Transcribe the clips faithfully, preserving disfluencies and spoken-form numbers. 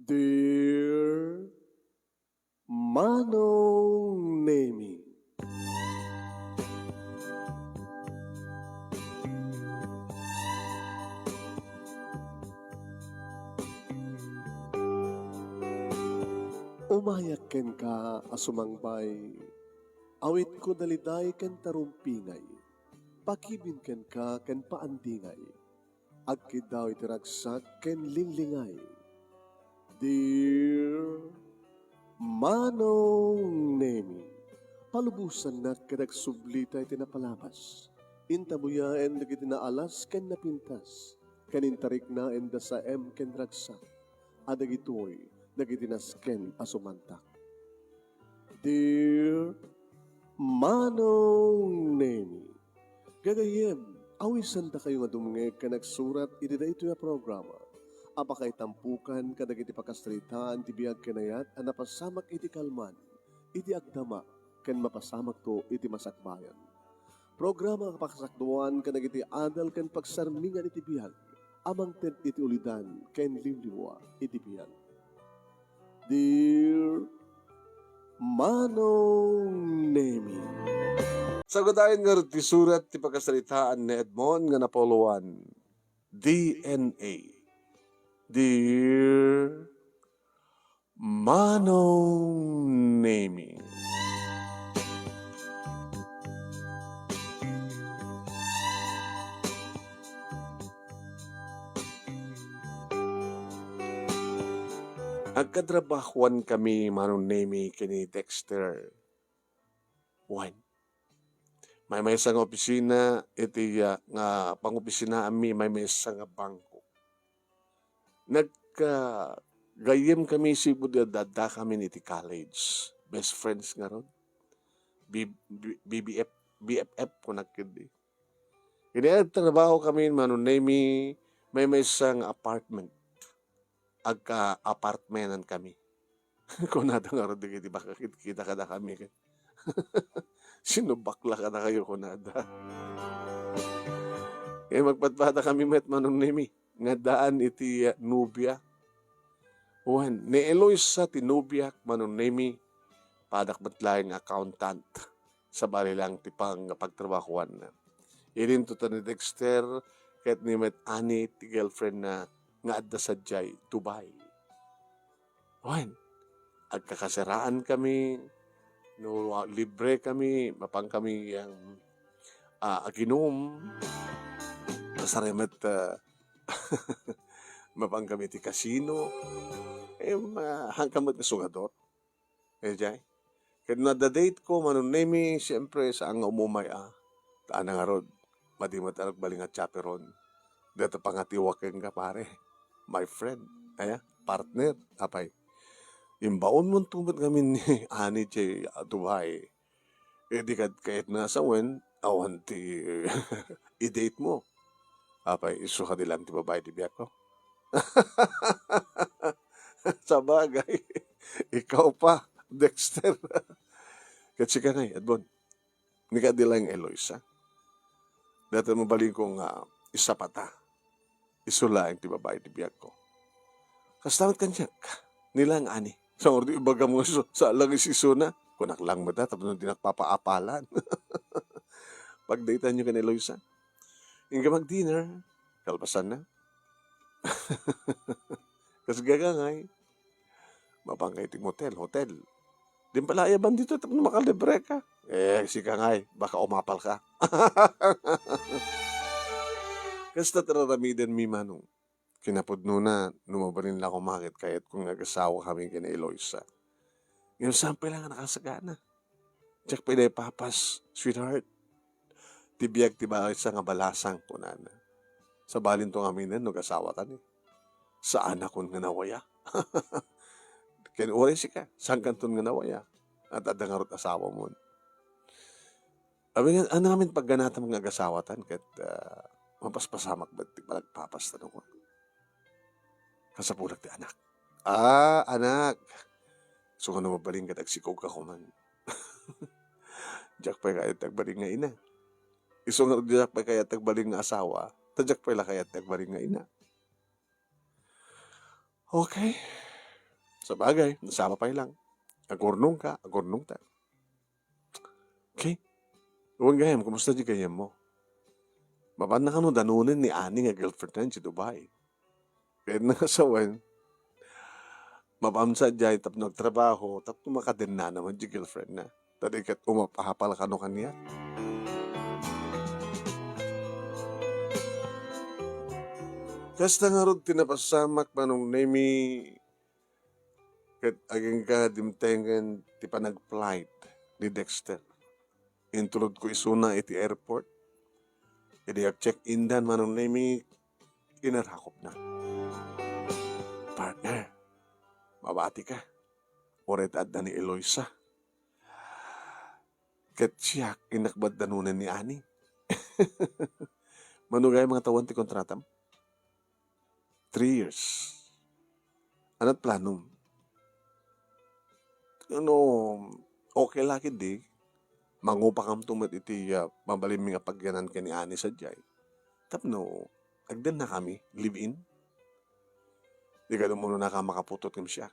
Dear Manong Nemi. Umayak kenka a sumangbay, awitko daliday ken tarumpingay, pakibin kenka ken paandingay. Agkiddaw iti ragsak ken linglingay. Dear Manong Nemi, palubosannak ket agsublita iti napalabas. Intabuyaen dagiti naalas ken napintas, ken intariknaen da saem ken ragsak, a dagitoy dagiti nasken a sumantak. Dear Manong Nemi, gagayyem, awisandakayo nga dumngeg ken agsurat iti daytoy a programa a pakaitampukan kadagiti pakasaritaan ti biag ken ayat a napasamak iti kalman, iti agdama, ken mapasamakto iti masakbayan. Programa a pakasakduan kadagiti adal ken pagsarmingan iti biag a mangted iti ulidan ken liwliwa iti biag. Dear Manong Nemi. Sagutayen ngarud ti surat ti pakasaritaan ni Edmond nga napuloan, D N A. Dear Manong Nemi. Agkatrabahoan kami, Manong Nemi, ken ni Dexter. Wen, maymaysa nga opisina iti, ah, nga pangopisinaanmi, maymaysa nga bangko. Nagka-, gayyem kami, sipud nga adda kami iti college. Best friends ngarud. B-, B-, B B F, B F F kunak ketdi. Idi agtrabaho kami, Manong Nemi, maymaysa nga apartment. Agka-apartmentan kami. Kunada ngarud dagiti baka ket kita kadakami ket, "Sino bakla kadakayo?" kunada. Eh, magpadpada kami met, Manong Nemi, nga addaan iti, ah, nobia. Wen, ni Eloisa ti nobiak, Manong Nemi, padak met laeng nga accountant. Sabali lang ti pang-, pagtrabahoanna. Idinto ta ni Dexter ket ni met Annie ti girlfriendna nga adda sadiay Dubai. Wen, agkakasiraan kami, no, ah, libre kami, mapan kami yang, ah, aginum. Kasari met, ah, mapan kami ti casino. Eh, ma-, haan ka met nga sugador. Eh, jay. Ket no adda date ko, Manong Nemi, siyempre, saan nga umumay, ah. Ta ania ngarud, madi met a nagbalin nga chaperon. Dayta pangatiwak kenka, pare. My friend. Aya, partner. Apay. Imbaonmonto met ngamin ni Ani jay, ah, Dubai. Eh, di kad kayat nga sawen, awan ti i-date mo. Apay, isu kadi lang ti babai ti biagko. Sabagay, ikaw pa, Dexter. Ket sika ngay, Edmond. Ni kadi laeng Eloisa. Dayta mabalinko nga isapata. Isu laeng ti babai ti biagko. Kasta met kaniak. Ni laeng Ani. Sa urdi ibagam nga isu, sa lang isisuna. Kunak lang met, tapno dinak papaapalan. Pagdatanyo ken Eloisa. Inka mag-dinner. Kalpasanna. Kas gagangay. Mapan ka iti motel, hotel. Di pay la ayaban ditoy tapno makalibre ka. Eh, sika ngay, baka umapal ka. Kasta ti ar-aramidenmi, Manong. Kinapudnona, no mabalin la koma ket kayatko nga agasawakami ken ni Eloisa. Ngem saan pay la nga nakasagana. Diak pay naipapas, sweetheart. Ti biag ti maysa nga balasang, kunana. Sabalinto ngaminen no agasawatan, eh. Saanakon nga nawaya. Ken uray sika, saankanton nga nawaya. At adda ngarud asawamon. Abi nga, ania ngamin pagganatam nga agasawatan ket, ah, mapaspasamak met ti panagpapasta no kua. Kasapunak ti anak. Ah, anak. Isu nga no mabalin ket agsikog ka koman. Diak pay kayat ti agbalin nga ina. Isu nga diak pay kayat ti agbalin nga asawa, ta diak pay la kayat ti agbalin nga ina. Okay. Sabagay, nasapa pay lang. Agurnongka, agurnongta. Okay? Wen gayam, kumusta di gayam mo? Mapanna kano danunen ni Ani nga girlfriend na di Dubai? Kaya na nga sawen, mapamsa jay tapno agtrabaho, tapno makadennana man di girlfriend na. Tadi ket umapahapal kano kaniak. Kasta ngarud ti napasamak, Manong Nemi, ket agingga dimtengen ti panagflight ni Dexter. Intulodko isuna iti airport. Idi agcheck-in dan, Manong Nemi, inarakopna. "Partner, mabatika. Uray ta adda ni Eloisa. Ket siak, innak met danunen ni Ani." "Mano gayam nga tawen ti kontratam?" "Three years." "Ania't planom?" "Ano, okay la ketdi. Mangupakamto met iti, ah, mabalinmi nga pagyanan ken ni Ani sadiay. Tapno, agdennakami, live-in. Di kadi umano naka makaputot ngem siak."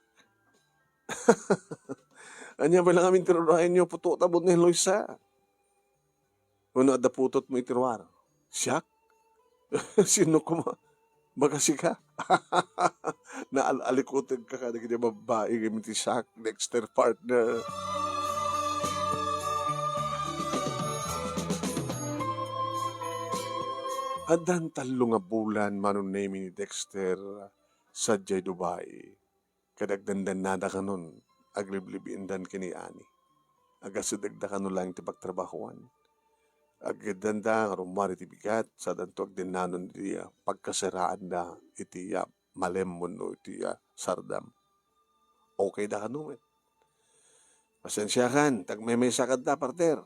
"Ania pay la ngamin ti ruruaenyo, putotam wenno ni Eloisa? Wenno adda putotmo iti ruar?" "Siak? Sino koma? Baka sika?" Naal-alikutegka kadagiti babbai ngem iti siak, Dexter, partner. Addan tallo nga bulan, Manong Nemi, ni Dexter sadiay Dubai. Ket agdendennada kanon, agliblibiendan ken ni Ani. Agasidegda kano laeng ti pagtrabahoan. Aggeddanda nga rummuar iti bigat, sadanto agdennanon iti, ah, pagkaseraanda iti, ah, malem wenno iti, ah, sardam. Okay da kano met. "Pasensiakan, tagmemesa kadta, partner."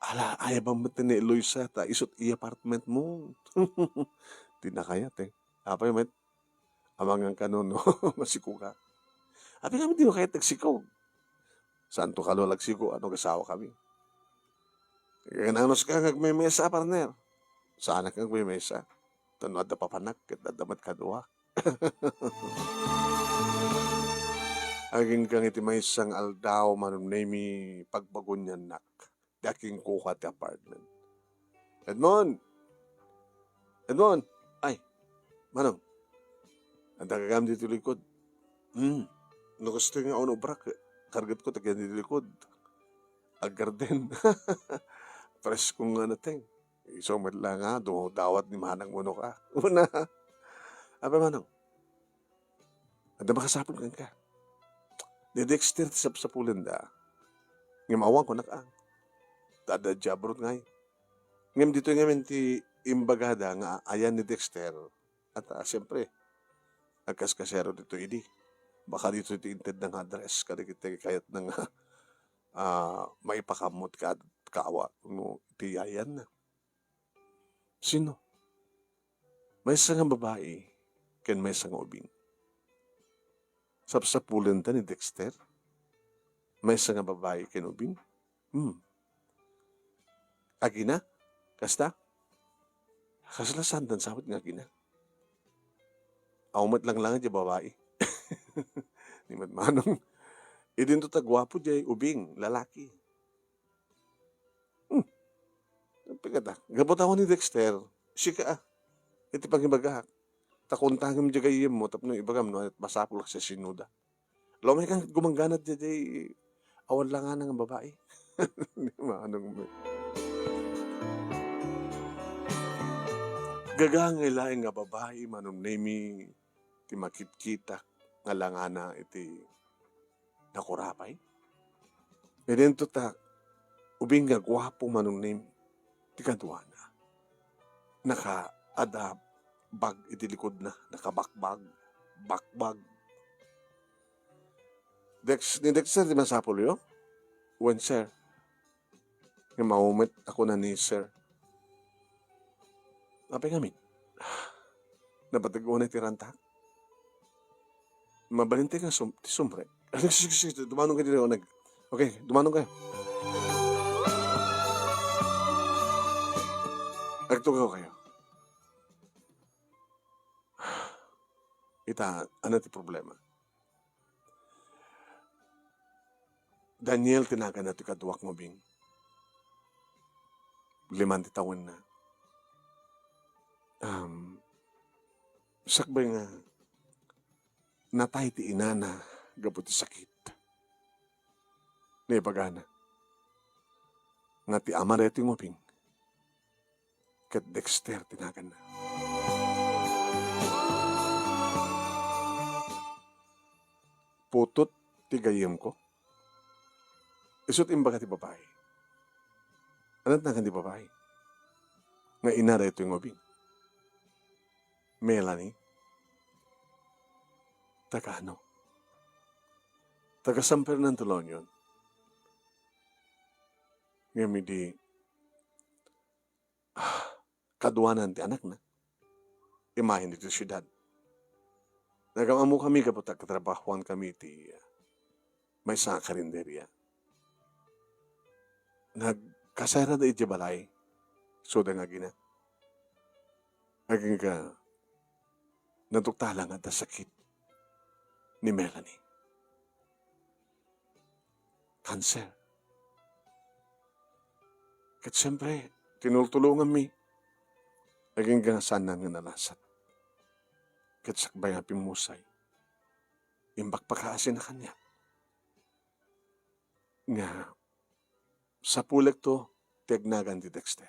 "Ala, ayaban met ni Eloisa, ta isu't iya apartment mo." Di na kayat, eh. Apay met? Amangan kano no masikoka. Apay ngamin dimo kayat agsikog? Saanto kano lagsiko, ano, agasawakami. Nagananos ka nga agmemesa, partner? Saanak nga agmemesa. Ta no adda papanak, ket adda met kaduak. Agingga iti maysa nga aldaw, Manong Nemi, pagbaguniannak. Ti akingkuka ti apartment. "Edmond! Edmond!" "Ay, Manong, adda gagam ditoy likod?" "Hmm, no kastoy nga unobrak, kargetko ta ditoy likod. Aggarden." "Presko nga nateng. Isu met la nga, dumawdawat ni manang wenno ka." Una, apay, Manong? Adda makasapul kenka. Ni Dexter ti sapsapulenda. Ngem awan kunak a. Ta adda idiay abroad ngay. Ngem ditoy ngamin ti imbagada nga ayan ni Dexter. At, ah, siyempre, agkaskasero ditoy idi. Baka ditoy ti intedna nga address kadagiti kayatna nga, ah, maipakammot kad-, kawa no ti ayanna. Sino? Maysa nga babai ken maysa nga ubing. Sapsapulenda ni Dexter? Maysa nga babai ken ubing? Hmm. Agina? Kasta? Kasla saandan saput nga agina? Awan met langlangan diay babai. Ni met Manong. Idinto ta guapo diay ubing, lalaki. Hmm. Pagkata, gapu ta awan ni Dexter, sika a, iti pangibagak. Ta kuntangem diay gayyemmo tapno ibagam no masapul a siasinoda. Law, may kang gumangganat diay, diay awan langana nga babai. Ni Manong met. Gagangay laeng nga babai, Manong Nemi, ti makitkitak nga langana iti nakurapay. Idinto ta, ubing nga guapo, Manong Nemi, ti kaduana. Nakaadda bag iti likudna, nakabakbag, bakbag. Dex, ni Dexter ti masapulyo? Wen, sir. Nga maumet ako na ni sir. Apay ngamin? Napateg unay ti ranta? Mabalin ti nga sum-, ti sumrek. Sige, sige, sige, dumanon kayo dito, nag-, okay, dumanon kayo. Agtugaw kayo. Ita, ano ti problema? Daniel ti naganna ti kaduak nga ubing. Liman ti tawenna. Um, sakbay nga natay ti inana gapu ti sakit. Naibagana nga ti ama daytoy nga ubing ket Dexter ti naganna. Putot ti gayyemko. Isu ti imbaga ti babai. Ania ti nagan ti babai nga ina daytoy nga ubing? Melanie. Taga ano? Taga San Fernando, La Union. Ngem idi kaduanan ti anakna, imayen ditoy siudad. Nagam-ammokami gapu ta agtrabahoankami iti, ah, maysa nga karinderia. Nagkasayra da idiay balay, isuda nga agina. Agingga, naduktalan nga adda sakit ni Melanie. Cancer. Ket siempre, tinultulonganmi. Agingga nga saanna nga nalasat. Ket sakbay nga pimmusay, imbag pakaasina kaniak nga sapulekto ti agnagan ti Dexter.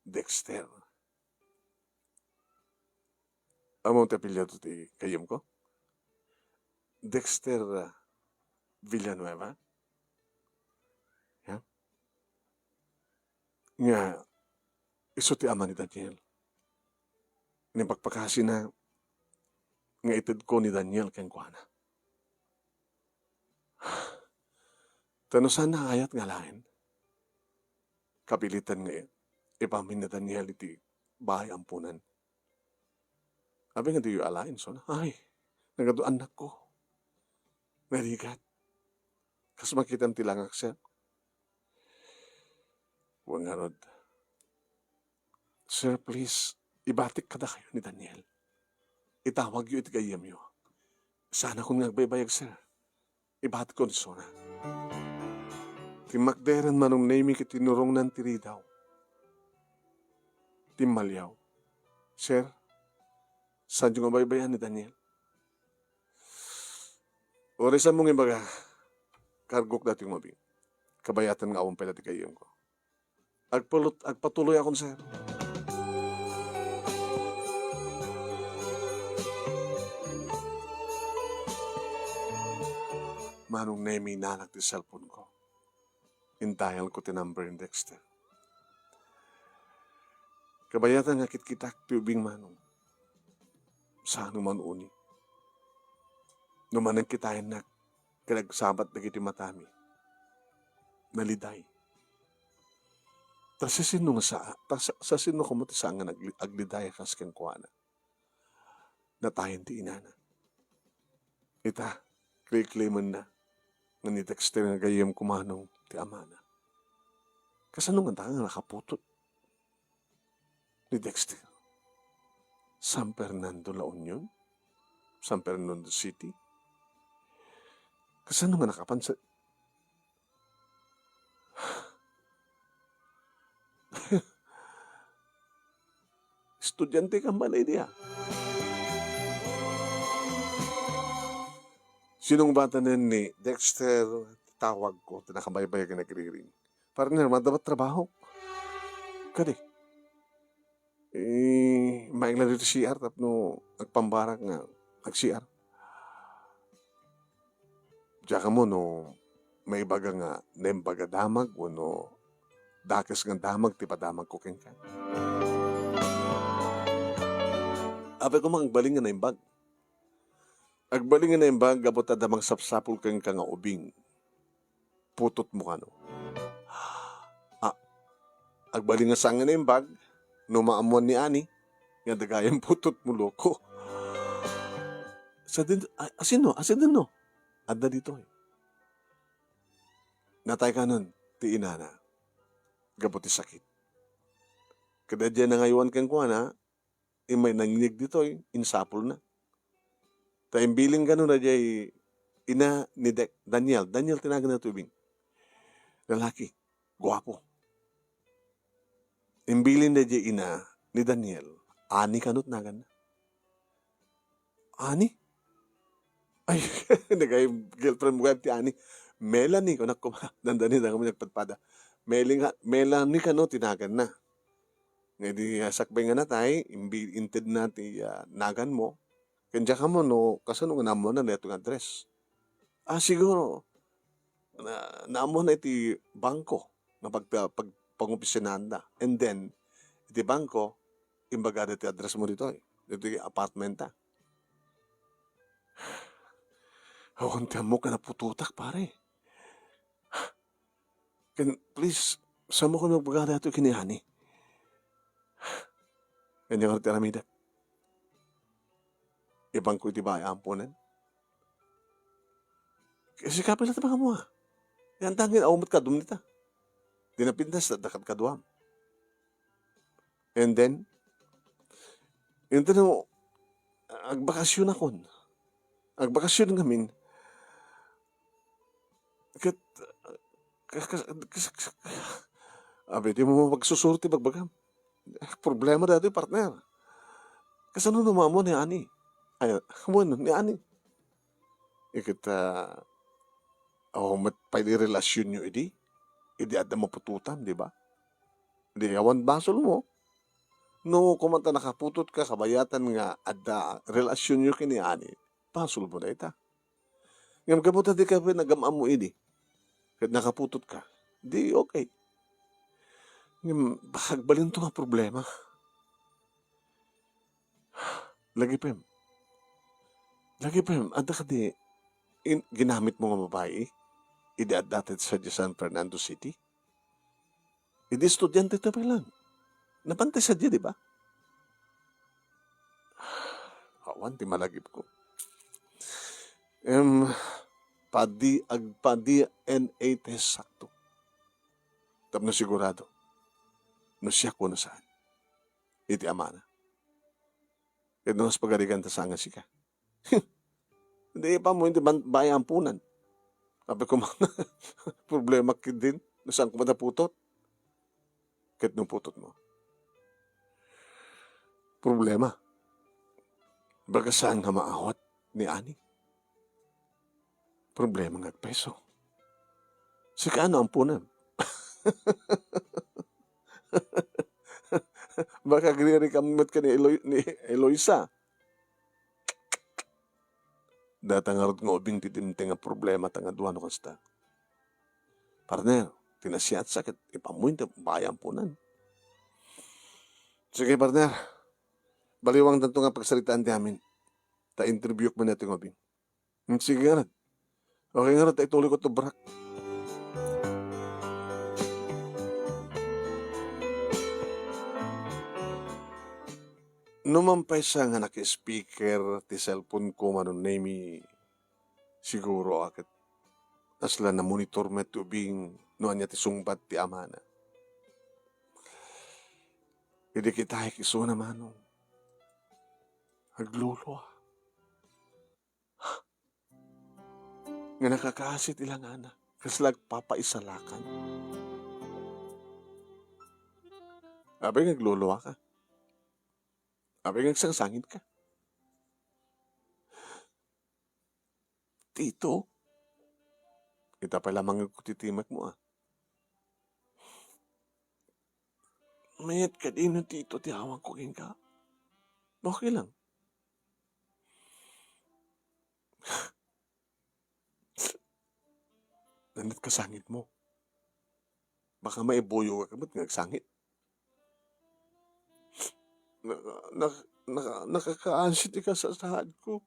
Dexter. Ammom ti apelyido ti gayyemko? Dexter, ah, Villanueva. Ya? Nga isu ti ama ni Daniel. Ni pakpakasina nga itedko ni Daniel kenkuana. Ta no saan nga ayat nga alaen, kapilitan nga ipamin ni Daniel iti baay amponan. Apay nga diyo alaen, sona? Ay, nagadu annakko. Narigat. Kas makitam ti langak, sir. Wen ngarud, "Sir, please, ibatik kadakayo ni Daniel. Itawagyo iti gayyemyo. Saanakon nga agbaybayag, sir. Ibatikon isuna." Timmakder ni Manong Nemy ket tinurongnan ti ridaw. Timmaliaw. "Sir, saanyo nga baybayan ni Daniel?" "Uray saanmo nga ibaga, kargok daytoy nga ubing. Kabayatan nga awan pay la ti gayyemko. Agpalot-, agpatuloyakon, sir." Manong Nemy, inalak ti cellphone-ko. Indial-ko ti number ni Dexter. Kabayatan nga akitkitak ti ubing, Manong. Saan man uni. No manangkitaennak, ket agsabat dagiti matami. Naliday. Ta sasino nga sa-, ta sa-, sasino koma ti saan nga nagli-, agliday a kas kenkuana? Natayen ti inana. Ita, claim-claimenna nga ni Dexter nga gayyem ko, Manong, ti amana. Kasano nga daan nga nakaputot ni Dexter? San Fernando, La Union? San Fernando City? Kasano nga nakapan sa estudiante ka man, ay diya? Sinungbatanen ni Dexter ti tawagko, ti nakabaybayag nga nagriring. "Partner, maddapat trabaho." Kadi, eh, maikla dito C R tapno agpambarak nga ag-C R. Diak ammo no maibaga nga naimbag a damag wenno dakes nga damag ti padamagko kenka. Apay koma nga agbalin nga naimbag. Agbalin nga naimbag gapu ta adda mangsapsapul kenka nga ubing. Putotmo kano? Ah, agbalin nga saan nga naimbag no maammoan ni Ani nga adda gayam putotmo, loko. Sadin, a-, asino? Asidinno? Adda ditoy. Natay kanon ti inana gapu ti sakit. Ket diay nangaywan kenkuana, immay nangngeg ditoy, insapulna. Ta imbiling kanon diay ina ni De-, Daniel. Daniel ti naganna ti ubing. Lalaki. Guapo. Imbilin daydiay ina ni Daniel, Ani kano ti naganna? Ani? Ay, nagay girlfriend mo ti Ani. Melanie, kunak koma, dandani da kami nagpadpada. Meli nga, Melanie kano ti naganna? Nga di, ah, sakbay nga natay, imbi-, intedna ti, ah, nagan mo. Ken diak ammo no kasano nga naammoanna daytoy nga address. Ah, siguro, na, naammoanna iti bangko nga pagta-, pag-, pangopisinaanda. And then, iti bangko, imbagada ti address mo ditoy, ditoy apartment ta. Awan ti ammok nga naputotak, pare. Ken, please, saanmo kami magbaga daytoy ken ni Ani? Ania ngarud ti aramidek? Ibangko iti baay a amponen? Sika pay la ti pangammo, a. Yan tangin, awan met kaduam dita. Di napintas, adda kadkaduam. And then, inteno, agbakasyon akon. Agbakasyon ngamin. Ket, kas-, kas-, kas-, kas-, abi, di mo mapagsusuro ti bagbagam. Problema daytoy, partner. Kasano no maammo ni Ani? Ay, bueno, ni Ani. Iket, ah, awan met pay di relasyonyo idi. Idi adda maputotam, di ba? Di awan basolmo. No, koma ta nakaputotka, kabayatan nga adda relasyonyo ken ni Ani, basolmo dayta. Ngem gapu ta dika pay nagam-ammo idi, ket nakaputotka, di okay. Ngem baka agbalinto nga problema. Lagipem. Lagipem, adda kadi in-, ginamitmo nga babai idi adda ti sadiay San Fernando City? Idi estudiante ta pay lang. Napan ti sadiay, di ba? Awan ti malagipko. Em, padi-, agpa-D N A test sakto. Tapno sigurado no siak wenno saan. Iti amana. Ket no mas pagarigan ta saan nga sika. Di pa mo iti ban-, baay a amponan. Apay koma, problema ketdin, no saan koma ta putot. Ket no putotmo. Problema. Baga saan nga maawat ni Ani. Problema nga agpayso. Sika no amponem. Baka agririkam met ken ni Eloy-, ni Eloisa. Dayta ngarud nga ubing ti dimteng a problema ta nga dua no kasta. Partner, ti nasayaat sa ket ipammoyo ti baay a amponan. Sige, partner. Baliwangtanto nga pagsaritaan ti amin. Ta interviewek man daytoy nga ubing. Hmm, sige ngarud. Okay ngarud, ta ituloyko ti obrak. No mampay sa nga naka-speaker ti cellphone ko, Manong Nemy, siguro a ket kasla namonitor met ti ubing no ania ti sungbat ti amana. Idi kitaek isuna, Manong, aglulua. Nga nakakaasi ti langana, kasla agpapaisalakan. Apay nga agluluaka? Apay nga agsangsangitka? Tito, ita pay la mangngegko ti timekmo, a. Mayat kadino, Tito, ti awanko kenka? Okay lang. Nanat ka sangitmo. Baka maibuyo ka met nga agsangit. Naka-, nak-, naka-, nakakaansit ikasasaadko.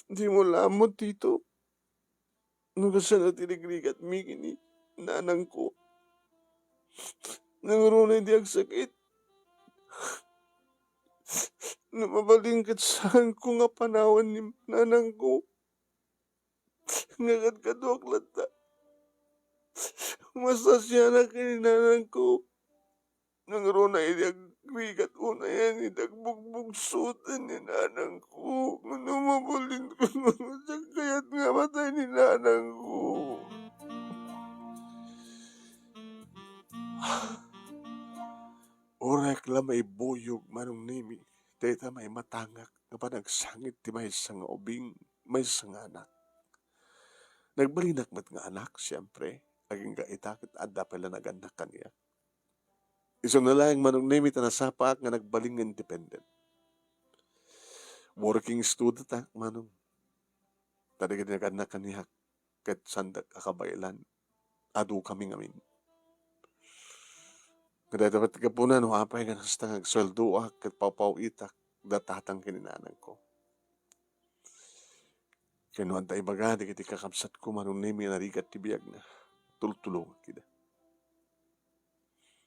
Dimo la ammo, Tito, no kasano ti rigrigatmi ken ni nanangko. Nangruna idi agsakit. No mabalin ket saanko nga panawen ni nanangko. Nga kadkaduak latta. Masasianak ni nanangko. Nangruna idi agrigat unay, idi agbugbugso ni nanangko. Ngem no mabalin ko, kayat nga la maibuyog, Manong Nemi, dayta maimatangak nga panagsangit ti maysa nga ubing, maysa nga anak. Nagbalinak met nga anak, siempre, agingga ita ket adda pay la nagannak kaniak. Isu na laeng, Manong Nemi, ta nasapaak nga nagbalin nga independent. Working student ak, Manong. Ta dagiti nagannak kaniak ket saandak a kabaelan. Adu kami ngamin. Nga dayta met ti gapuna no apay nga nasta nga agsueldoak ket pawpaw-itak da tatang ken inanangko. Ken no adda ibaga dagiti kakabsatko, Manong Nemi, a narigat ti biagna, tultulongak ida.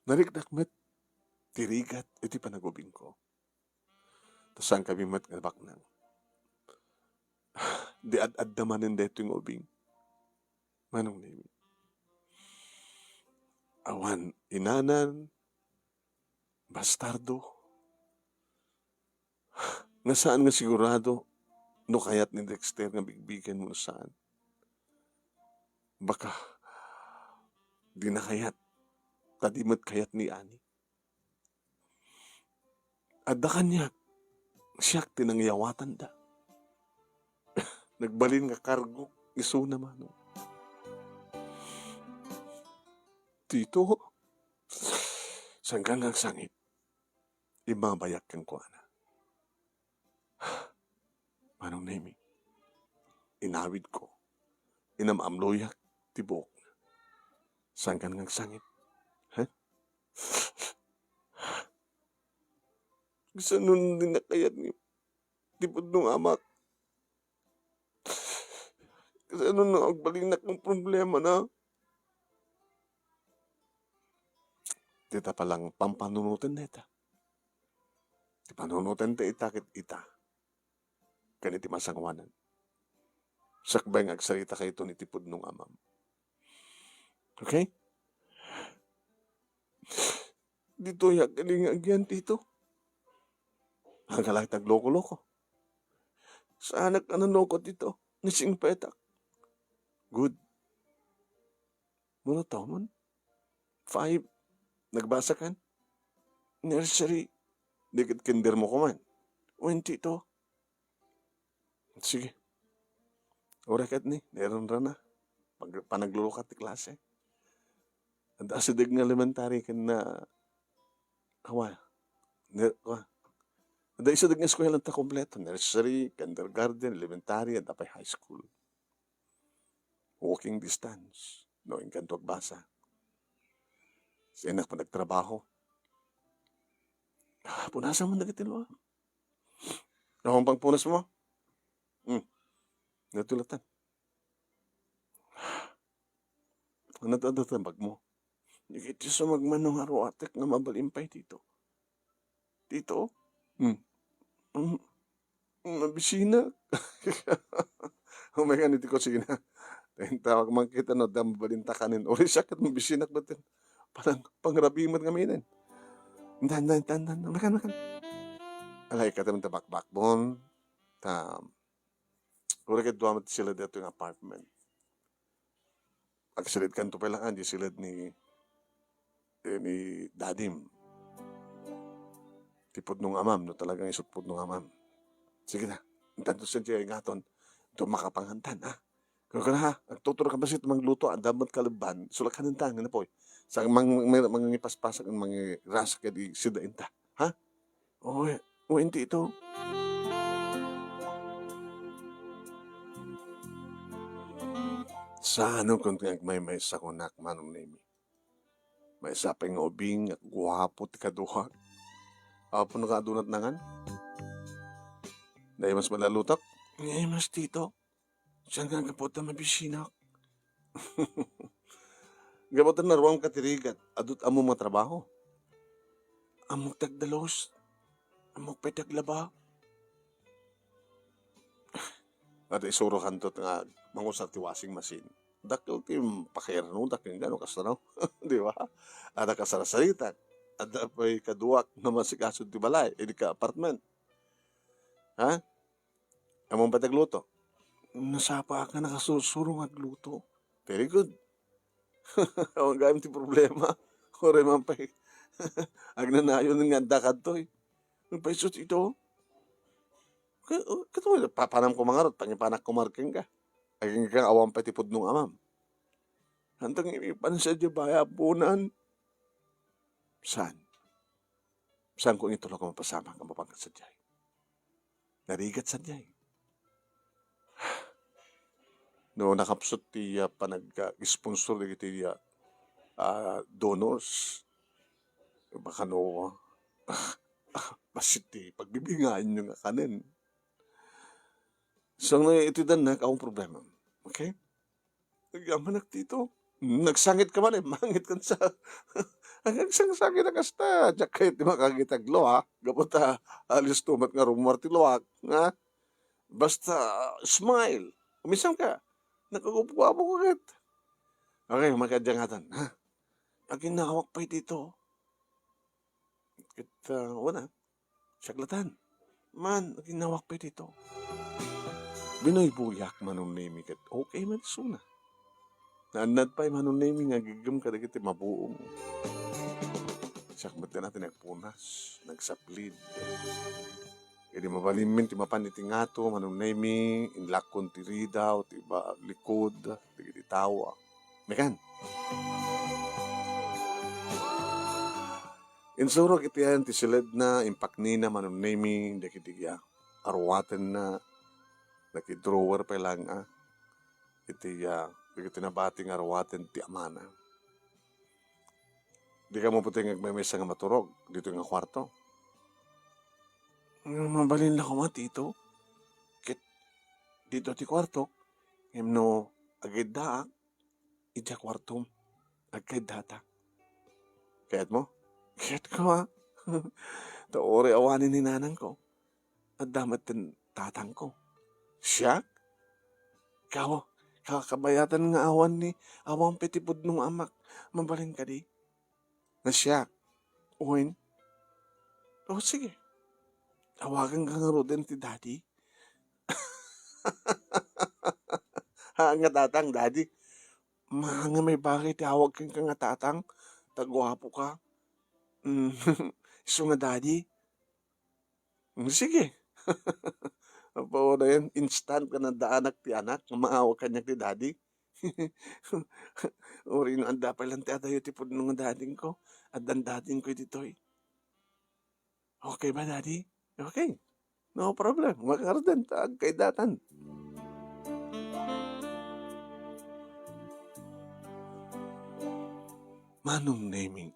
Nariknak met ti rigat iti panagubingko. Ta saankami met nga nabaknang. Di ad-adda manen daytoy nga ubing, Manong Nemi. Awan inanan, bastardo, nga saan nga sigurado no kayat ni Dexter nga bigbigen wenno saan. Baka di na kayat, ta di met kayat ni Ani. Adda kaniak, siak ti nangyawatanda. Nagbalin nga kargo, isuna, Manong. Tito, saankan nga agsangit? Immabayak kenkuana. Manong Nemi, inawidko, inam-amloyak ti buokna. Saankan nga agsangit? Ha? Kasano no di na kayat ni, ti pudno nga amak? Kasano no agbalinak nga problemana? Dita palang pampanunoten dayta. Ti panunoten ti ita ket ita ken iti masangoanan. Sakbay nga agsarita kayton iti pudno nga amam. Okay? Ditoy agkalinga agian, Tito. Agala ket agloko-loko. Saanak a nanloko, Tito. Nasingpetak. Good. Mano taw man? Five. Nagbasakan? Nursery. Di ket kinder mo kuman. Wen, Tito. Sige. Uray ket ni, nairanrana. Pag-, panaglulukat ti klase. Adda asideg nga elementary ken na, awa, ne-, wa. Adda isideg nga eskwela ta kompleto. Nursery, kindergarten, elementary, adda pay high school. Walking distance. No, inkanto agbasa. Sainak panagtrabaho. Ah, punasan man dagiti lua. Awan pang punas mo? Hmm. Natulatan. Ano to, ano to, bag mo? Dagiti sumagmamano nga ruatek nga mabalin pay, Tito. Tito? Hmm. Hmm. Mabisinak. Umay ka iti kusina. Tawag man kita no, da mabalinta kanin. Uri siya ket mabisinak batin. Parang pangrabimat nga minen. Dan, dan, dan, dan. Makan, makan. Alay ka taman ta bakbakbon. Ta, uri ket dua met sila dito yung apartment. Agsilid kanto pay lang, di silid ni, eh, ni Dadim. Ti pudno nga amam, no talagang isut pudno nga amam. Sige na. Intanto siya ti ingaton. Ito makapangantan, ha? Kaya ka na, ha? Agtuturo ka basit mangluto, adda met kalebban. Sulak ka nanta, nga napoy. Sa mang, mang, mangipaspasak, mangirasa ka di sida inta. Ha? O, o, hindi ito. Sano kun nga agmaymaysa kunak, Manong Nemi? Maysa pay nga ubing, nga guapo ti kaduak. Apo no kaadunat nangan? Dahil mas malalutak? Ngay mas, Tito. Saan nga gapu ta mabisinak? Gapu ta naruam ka ti rigat, adut ammo nga trabaho. Ammok ti agdalus. Ammok pay ti aglaba. At isuro kanto nga mangusar ti washing machine. Dakkel ti pakirno, dakkel nga no, kasta no? Di ba? Ada kasarasaritak. Ada pay kaduak nga masikaso ti balay, idi ka apartment. Ha? Ammom pay ti agluto? Nasapa ka nakasursuro nga agluto. Very good. Awan gayam ti problema. Uray man pay Agnanayon nga adda kadtoy. Nagpaiso ti ito. Ka-, kato, papanam ko mangarot, pangipanak ko marken ka. Aging ka awan pa ti pudnong amam. Hantang ipansa di baya punan. Saan? Saan ko itulak a mapasamak a mapangkat sadiay? Narigat sadiay. No nakapsut ti, ah, panag-, ah, sponsor dagiti, ah, ah, donors, baka no, bassit ti pagbibingaanyo nga kanen. So, no, iti dannak, akong problema. Okay? Agyamanak dito. Nagsangit ka man, eh, mangit kan sa, ang nagsangit na kasta, diyak kayo ti makagitag luha, gapu ta, alis tumat nga rumor ti luhak, ha? Basta, smile. Umisang ka. Nagkagupguapo ka ket. Okay, magkadyangatan, ha? Aginawak pay dito. Ket, ah, wala. Siak latan. Man, aginawak pay dito. Binuybuyak Manong Nemi ket okay man isuna. Naannad pay Manong Nemi nga agigem kadagiti mabuong. Siak met nga ti nagpunas, nagsaplid. Idi mabalinmin ti mapan iti ngato, Manong Nemi, inlakkon ti ridaw, ti ba-, likod, dagiti tawa. Mekan. Insurok iti ayan ti siledna, impaknina Manong Nemi, dagiti, ah, aruatenna, dagiti drawer pay lang, ah, iti, ah, dagiti nabati nga aruaten ti amana. Di ka maputi nga agmaymaysa nga maturog dito nga kwarto. Nga mabalin la koma, Tito. Ket dito ti kwarto, ngem no agiddaak, idiay kwartom, agkaiddatak. Kayatmo? Kayatko, a. Ta uray awanen ni nanangko. Adda met ti tatangko. Siak? Kawa, kakabayatan nga awan ni, awan pay ti pudno nga amak. Mabalin kadi? Nga siak. Wen? O, sige. Awagan ka ngaruden ti daddy. Ha, nga tatang, daddy. Maangamay bagay ti awag kenka nga tatang. Ta guapo ka. Mm, isu nga daddy. Mm, sige. Apo, na yan, instant nga nadaanak ti anak, nga maawag kaniak ti daddy. Uray no adda pay lang ti adayo ti pudno nga daddyko, addan daddyko ditoy. Okay ba, daddy? Okay. No problem. Makarden ta agkaidatan. Manong Nemi,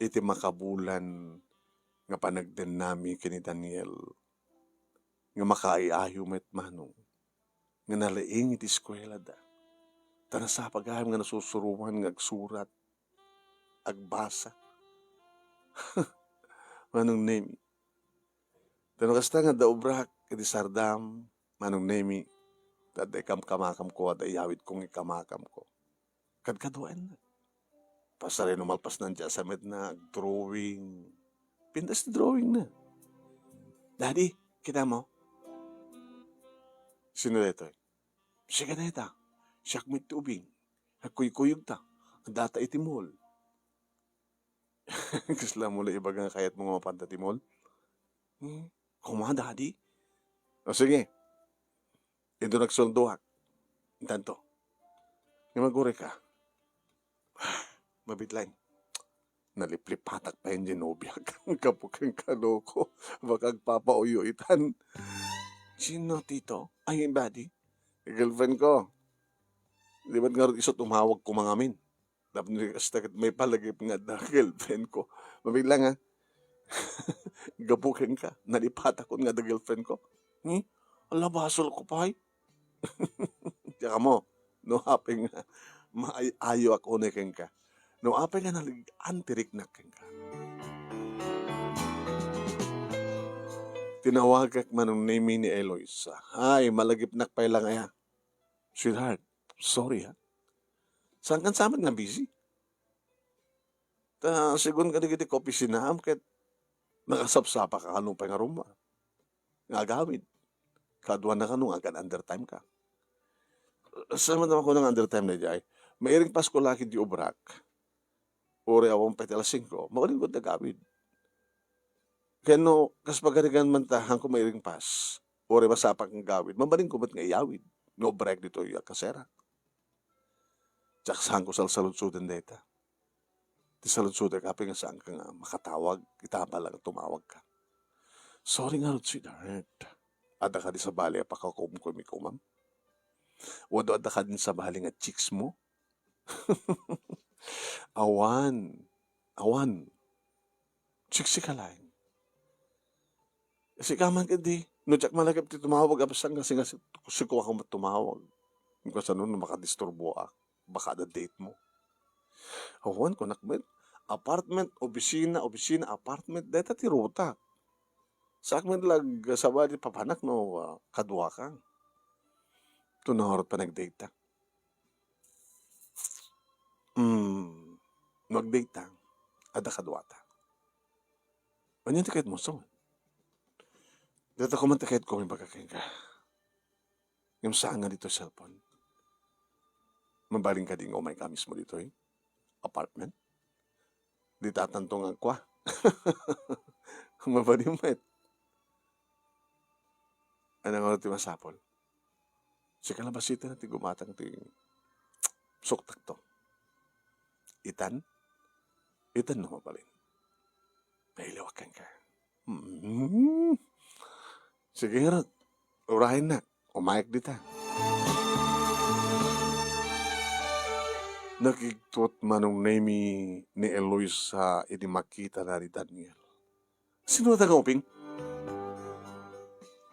iti makabulan nga panagdennami ken ni Daniel, nga makaayayo met, Manong, nga nalaing iti eskuelada, ta nasapa gayam nga nasusuroan nga agsurat, agbasa. Manong Nemi, ta no kasta nga adda obrak iti sardam, Manong Nemi, ta adda ikamkamakamko, adda iyawidko nga ikamakamko. Kadkaduaenna. Pasareno malpasnan ti asamedna, agdrawing. Pintas ti drawingna. Daddy, kita mo? Sino daytoy? Siak dayta. Siak met ti ubing. Agkuykuyogta. Addata iti mall. Kasla mo la ibaga nga kayatmo nga mapanta ti mall? Hmm? Koma, daddy? O sige. Idu nagsuldoak. Intanto. Nga maguri ka. Mabitlay. Naliplipatak pa yan di nobiak. Gapu ken kaloko. Baka agpapauyo itan. Sino, tito? Ay, daddy. Girlfriend ko. Di ba't ngarud iso tumawag ko mangamin? Tapno kasta ket maipalagip nga adda girlfriend ko. Mabilang, ha? Gapu kenka, nalipatakon nga adda girlfriend ko. Hmm? Ala, basol ko pay. Diak ammo, no apay nga maay-ayoak unay kenka. No apay nga nalig-an ti riknak kenka. Tinawagak Manong Nemi ni Eloisa. Ay, malagipnak pay lang aya. Sweetheart, sorry, ha. Saan kan samet nga busy? Ta, segun kadagiti kaopisinaam ket nakasapsapa ka kano pay nga rummuar. Nga agawid. Kaduana kano nga agan-undertime ka. Saan man ako nang undertime na diay? Mairing Pasko laki di obrak. Uray awan pay ti alas singko, mabalinko ti agawid. Ken no, kas pagarigan man ta, haanko mairingpas, uray masapsak nga agawid, mabalinko met nga iyawid. No break ditoy a kasera. Diak saanko salsaludsoden dayta. Ti saludsodek apay nga saanka nga makatawag, ita bala nga tumawagka. Sorry ngarud, sweetheart. Adda kadi sabali a pakakumkumikomam? Wenno adda kadin sabali nga chicks mo? Awan. Awan. Chicks ka laeng. Sika man ketdi, no diak malagip ti tumawag, apsan nga singa si, sikuako met tumawag. Kasano no makadisturboak? Baka adda date mo. Awan, kunak met, apartment, obisina, obisina, apartment, dayta ti rutak. Saak met la agsabali papanak no, ah, kaduaka. Ito na ngarud panagdate ta. Hmm, no agdate ta, adda kaduata. Ania ti kayatmo, sir? Dayta koma ti kayatko nga ibaga kenka. Ngem saan nga ditoy cellphone. Mabalin kadi nga umayka mismo ditoy apartment? Ditatanto nga agkua. Mabalin met. Ania ngarud ti masapul? Sika la basiten ti gumatang ti suktakto. Itan? Itan no mabalin. Nailiwak kenka. Hmm. Sige ngarud. Urayennak. Umayek dita. Nakigtot Manong Nemi ni Eloisa idi makitana ni Daniel. Sino dayta nga ubing?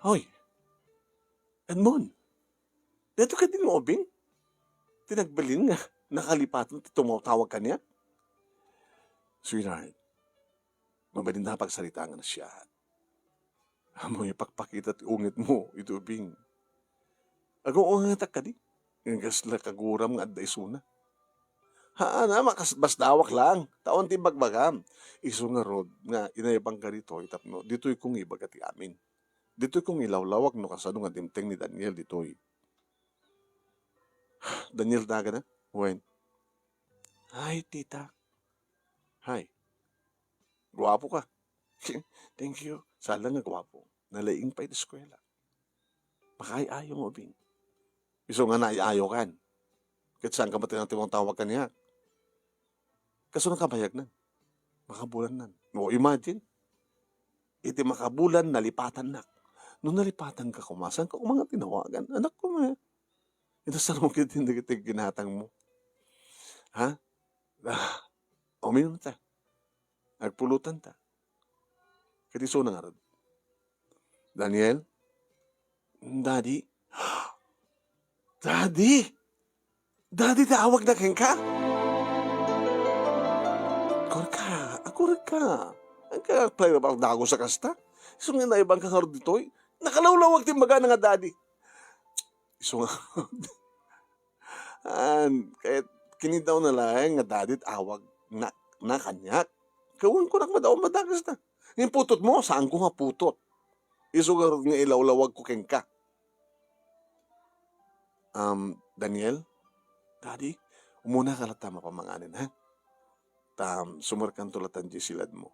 Hoy, Edmond, daytoy kadi nga ubing? Ti nagbalin nga nakalipatan ti tumawtawag kaniak? Sweetheart, mabalin a pagsaritaam nga nasayaat. Ammom, ipakpakita ti ungitmo iti ubing. Agungungetak kadi? Nga kasla kaguram nga adda isuna. Haan, a, makas-, basdawak lang. Ta awan ti ibagbagam. Isu ngarud nga inayabanka ditoy tapno ditoyko nga ibaga ti amin. Ditoyko nga ilawlawag no kasano nga dimteng ni Daniel ditoy. Daniel dagana? Wen. Ay, tita. Hay. Guapo ka. Thank you. Saan la nga guapo. Nalaing pay ti eskuela. Makaay-ayo nga ubing. Isu nga naay-ayokan. Ket saanka met nga tumawtawag kaniak. Kasano kabayagnan? Makabulannan. O, imagine. Iti makabulan, nalipatannak. No nalipatanka koma, saanka koma nga tinawagan? Anak ko, ma. Ita sarungkit dagiti ginatangmo. Ha? Ah, uminumta. Agpulotanta. Ket isuna ngarud. Daniel? Daddy? Daddy? Daddy, ti awagna kenka? Agkurka, agkurka. Agka-play na ba dagus a kasta? Isu nga naibanka ngarud ditoy? Nakalawlawag ti imbagana nga daddy. Isu nga. An, ket kinitawna laeng nga daddy ti awagna, na kaniak. Kawen kunak madaw madagas na. Ngem putotmo, saanko nga putot. Isu ngarud nga ilawlawagko kenka. Um, Daniel, Daddy, umunaka latta mapamanganen, ha? Ta, um, sumerkanto latta diay siladmo.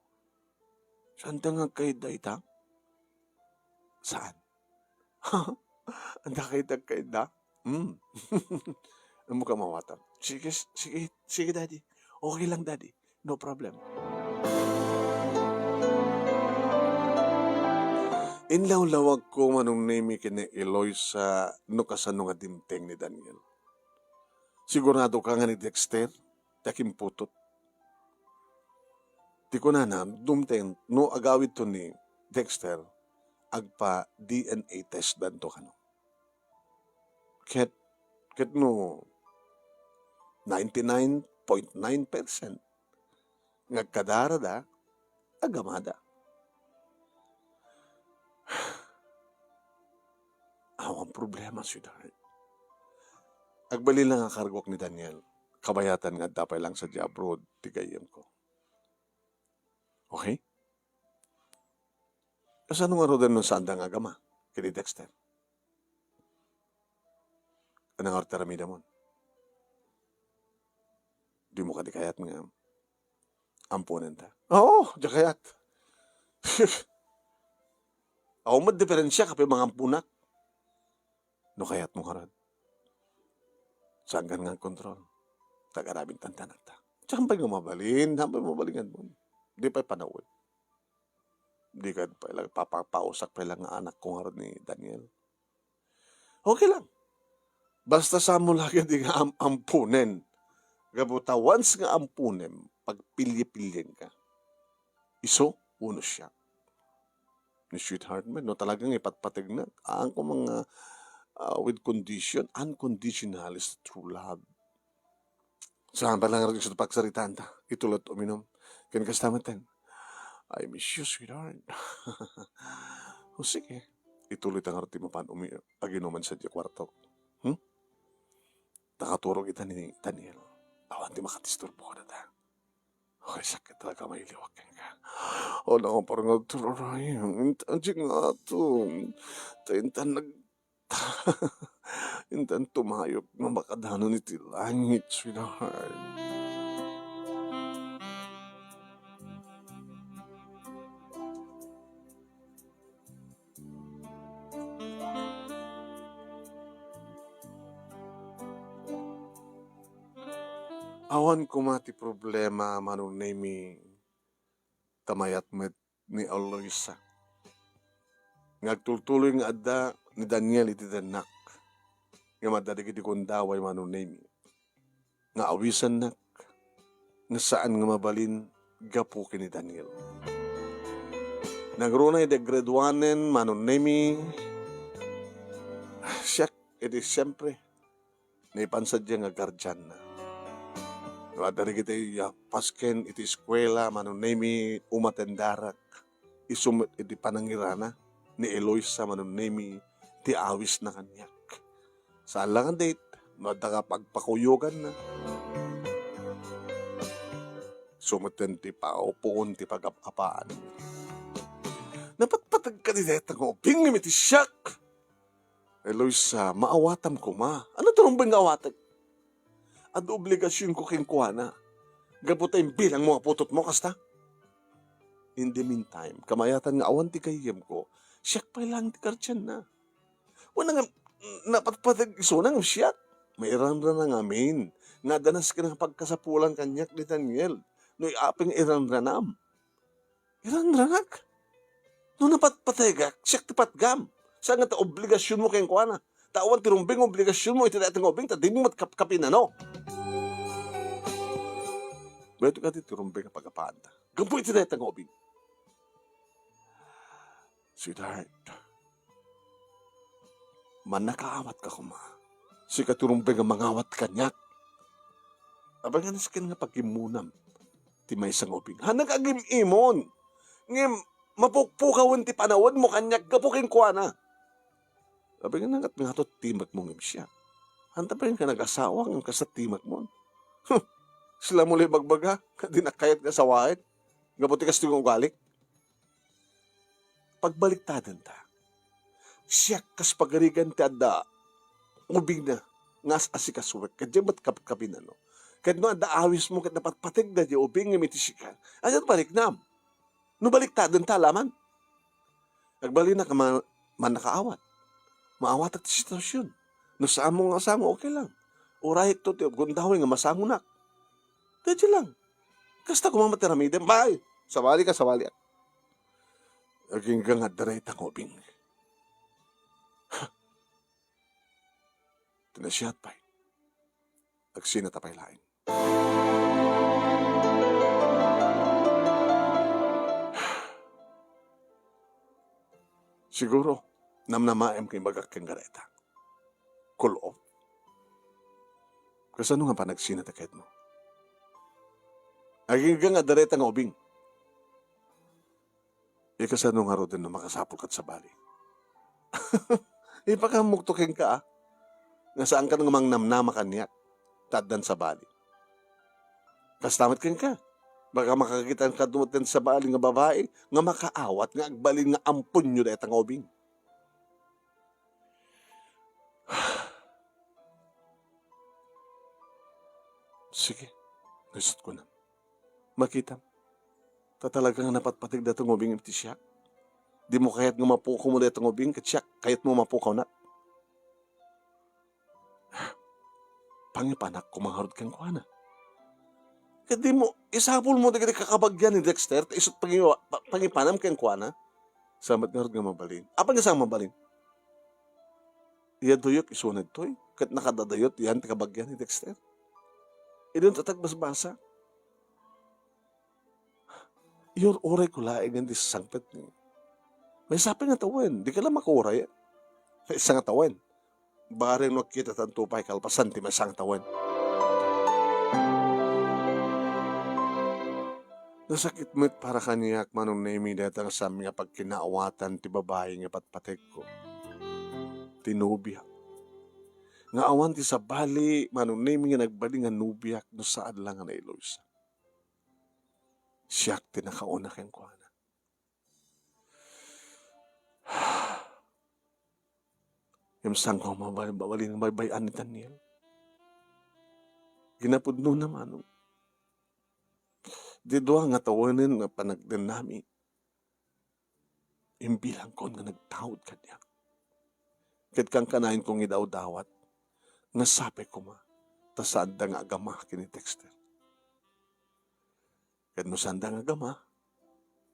Saanta nga agkayat dayta? Saan? Adda kayat agkayatda? Hmm. Ammok a maawatam. Sige, s-, sige, sige, Daddy. Okay lang, Daddy. No problem. Inlawlawagko, Manong Nemi, ken ni Eloisa no kasano nga dimteng ni Daniel. Sigurado ka nga ni Dexter ti akimputot? Ti kunana, dumteng no agawidto ni Dexter, agpa-D N A test danto kano. Ket, ket no ninety-nine point nine percent nga agkadarada, agamada. Awan problema, sweetheart. Agbalin lang a karguak ni Daniel. Kabayatan nga adda pay lang sadiay abroad ti gayyemko. Okay? Kasano ngaruden no saanda nga agama ken ni Dexter? Ania ngarud ti aramidemon? Dimo kadi kayat nga amponenta. Oo, diak kayat. Awan met diferensia, apay, mangamponak. No kayatmo ngarud, saankan nga agkontrol. Taga-aramid ta ti anakta. Saan pay nga mabalin, saan pay mabalin nga agmon. Di pay panawen. Di ka pay lang, papapausak pay lang nga anakko ngarud ni Daniel. Okay lang. Basta saanmo la ketdi nga am-, amponen. Gapu ta once nga amponem, pagpilye-pilyenka. Isu wenno siak. Ni sweetheart met, no talagang ipatpategna, haan ko mga, ah, with condition, unconditional is true love. Saan pay lang nga isu ti pagsaritaanta, ituloy uminum. Ken kasta metten, "I miss you, sweetheart." O sige, ituloy ta ngarud ti mapan umi-, aginuman sadiay kuartok. Hmm? Ta katurog ita ni Daniel. Awan ti makadisturbo kadata. Ay, sakit talaga mailiwak kenka. O, nangapar nga agturaray. Intan di nga ato. Ta intan nag-, intan tumayop nga makadanon iti langit, sweetheart. Awan koma ti problema, Manong Nemi, ta mayat met ni Eloisa. Nga agtultuloy nga adda ni Daniel iti dennak. Ngem adda dagiti gundaway, Manong Nemi, nga awisannak nga saan nga mabalin gapu ken ni Daniel. Nagruna idi grade one-en, Manong Nemi, siak idi siempre naipan sadiay nga guardianna. No adda dagiti, ah, pasken iti eskuela, Manong Nemi, umatendarak. Isu met iti panangirana ni Eloisa, Manong Nemi, ti awisna kaniak. Saan la nga date, no adda nga pagpakuyoganna. Isu metten ti paupuon ti pagap-apaan. Napatpateg kadi dayta nga ubing ngem iti siak. Eloisa, maawatam koma. Ania ti rumbeng nga awatek? Adda obligasionko kenkuana. Gapu ta imbilangmo nga putotmo, kasta? In the meantime, kamayatan nga awan ti gayyemko, siak pay laeng ti guardianna. Wen nga, napatpateg isuna ngem siak. Mairanrana ngamin nga adda nasken a pagkasapulan kaniak ni Daniel no apay nga iranranam. Iranranak? No napatpategak, siak ti patgam. Saan nga ta obligasionmo kenkuana. Ta awan ti rumbeng nga obligasionmo iti dayta nga ubing, ta dimo met kapkapin, no? Daytoy kadi ti rumbeng a pagapaanta gapu iti dayta nga ubing. Sweetheart, mannakaawatka koma. Sika ti rumbeng a mangawat kaniak. Apay nga nasken nga pagimmunam ti maysa nga ubing? Haannak agim-imon. Ngem mapukpukawen ti panawenmo kaniak gapu kenkuana. Apay nga nangat nga ato ti timekmo ngem siak? Haanta pay nga nagasawa ngem kasta ti timekmo? Huh! Sila mo la ibagbaga nga dinak kayat nga asawaen gapu ti kastoy nga ugalik. Pagbaliktadenta. Siak kas pagarigan ti adda ubingna nga as-asikasuek, ket diak met kapkapin, no? Ket no adda awismo ket napatpategda diay ubing ngem iti sika, ania ti baliknam? No baliktadenta la man. Agbalinak a ma-, mannakaawat. Maawatak ti sitwasion. No saanmo nga asango, okay lang. Urayekto ti gundaway nga masangonak. Daydiay lang. Kasta koma met ti aramidem. Bay! Sabali ka, sabali. Agingga nga adda dayta nga ubing. Ti nasayaat pay, agsinata pay laeng. Siguro, namnamaem nga imbagak kenka dayta. Cool off. Kasano nga panagsinata kenka? Agingga nga adda dayta nga ubing. Ikasano ngaruden no makasapulka iti sabali? Ipakaammoto kenka, a, nga saanka nga mangnamnama kaniak, ta addan sabali. Kasta met kenka, baka makakitak kano met ken sabali nga babai nga makaawat nga agbalin nga amponyo dayta nga ubing. Sige, naiset ko na. Makitam. Ta talaga nga napatpateg dayta nga ubing iti siak. Dimo kayat nga mapukaw mo dayta nga ubing ket siak, kayatmo mapukawnak. Pangipanak koma ngarud kenkuana. Ket dimo, isapulmo dagiti kakabagian ni Dexter, ta isu't pangiwa-, pa-, pangipanam kenkuana. Saan met ngarud nga mabalin? Apay nga saan mabalin? Iya duyok isuna ditoy, ket nakadaduyot yan ti kabagian ni Dexter. Idinto ti agbasbasa. Iyur-urayko laeng ti sangpet ni. Maysa pay nga tawen, dika la makuray. Maysa nga tawen. Bareng no agkitatanto pay kalpasan ti maysa nga tawen. Nasakit met para kaniak, Manong Nemi, dayta nga saan nga pagkinaawatan ti babai nga patpategko. Ti nobiak. Nga awan ti sabali, Manong Nemi, nga nagbalin nga nobiak no saan la nga ni Eloisa. Siak ti nakauna kenkuana. Ngem saanko nga mabal-, mabalin nga baybay-an ni Daniel. Kinapudnona, Manong. Ti dua nga tawenen nga panagdennami, imbilangkon nga nagtaud kaniak. Ket kankanayon nga idawdawat, nga sapay koma, ta saanda nga agama ken ni Dexter. Ket no saanda nga agama,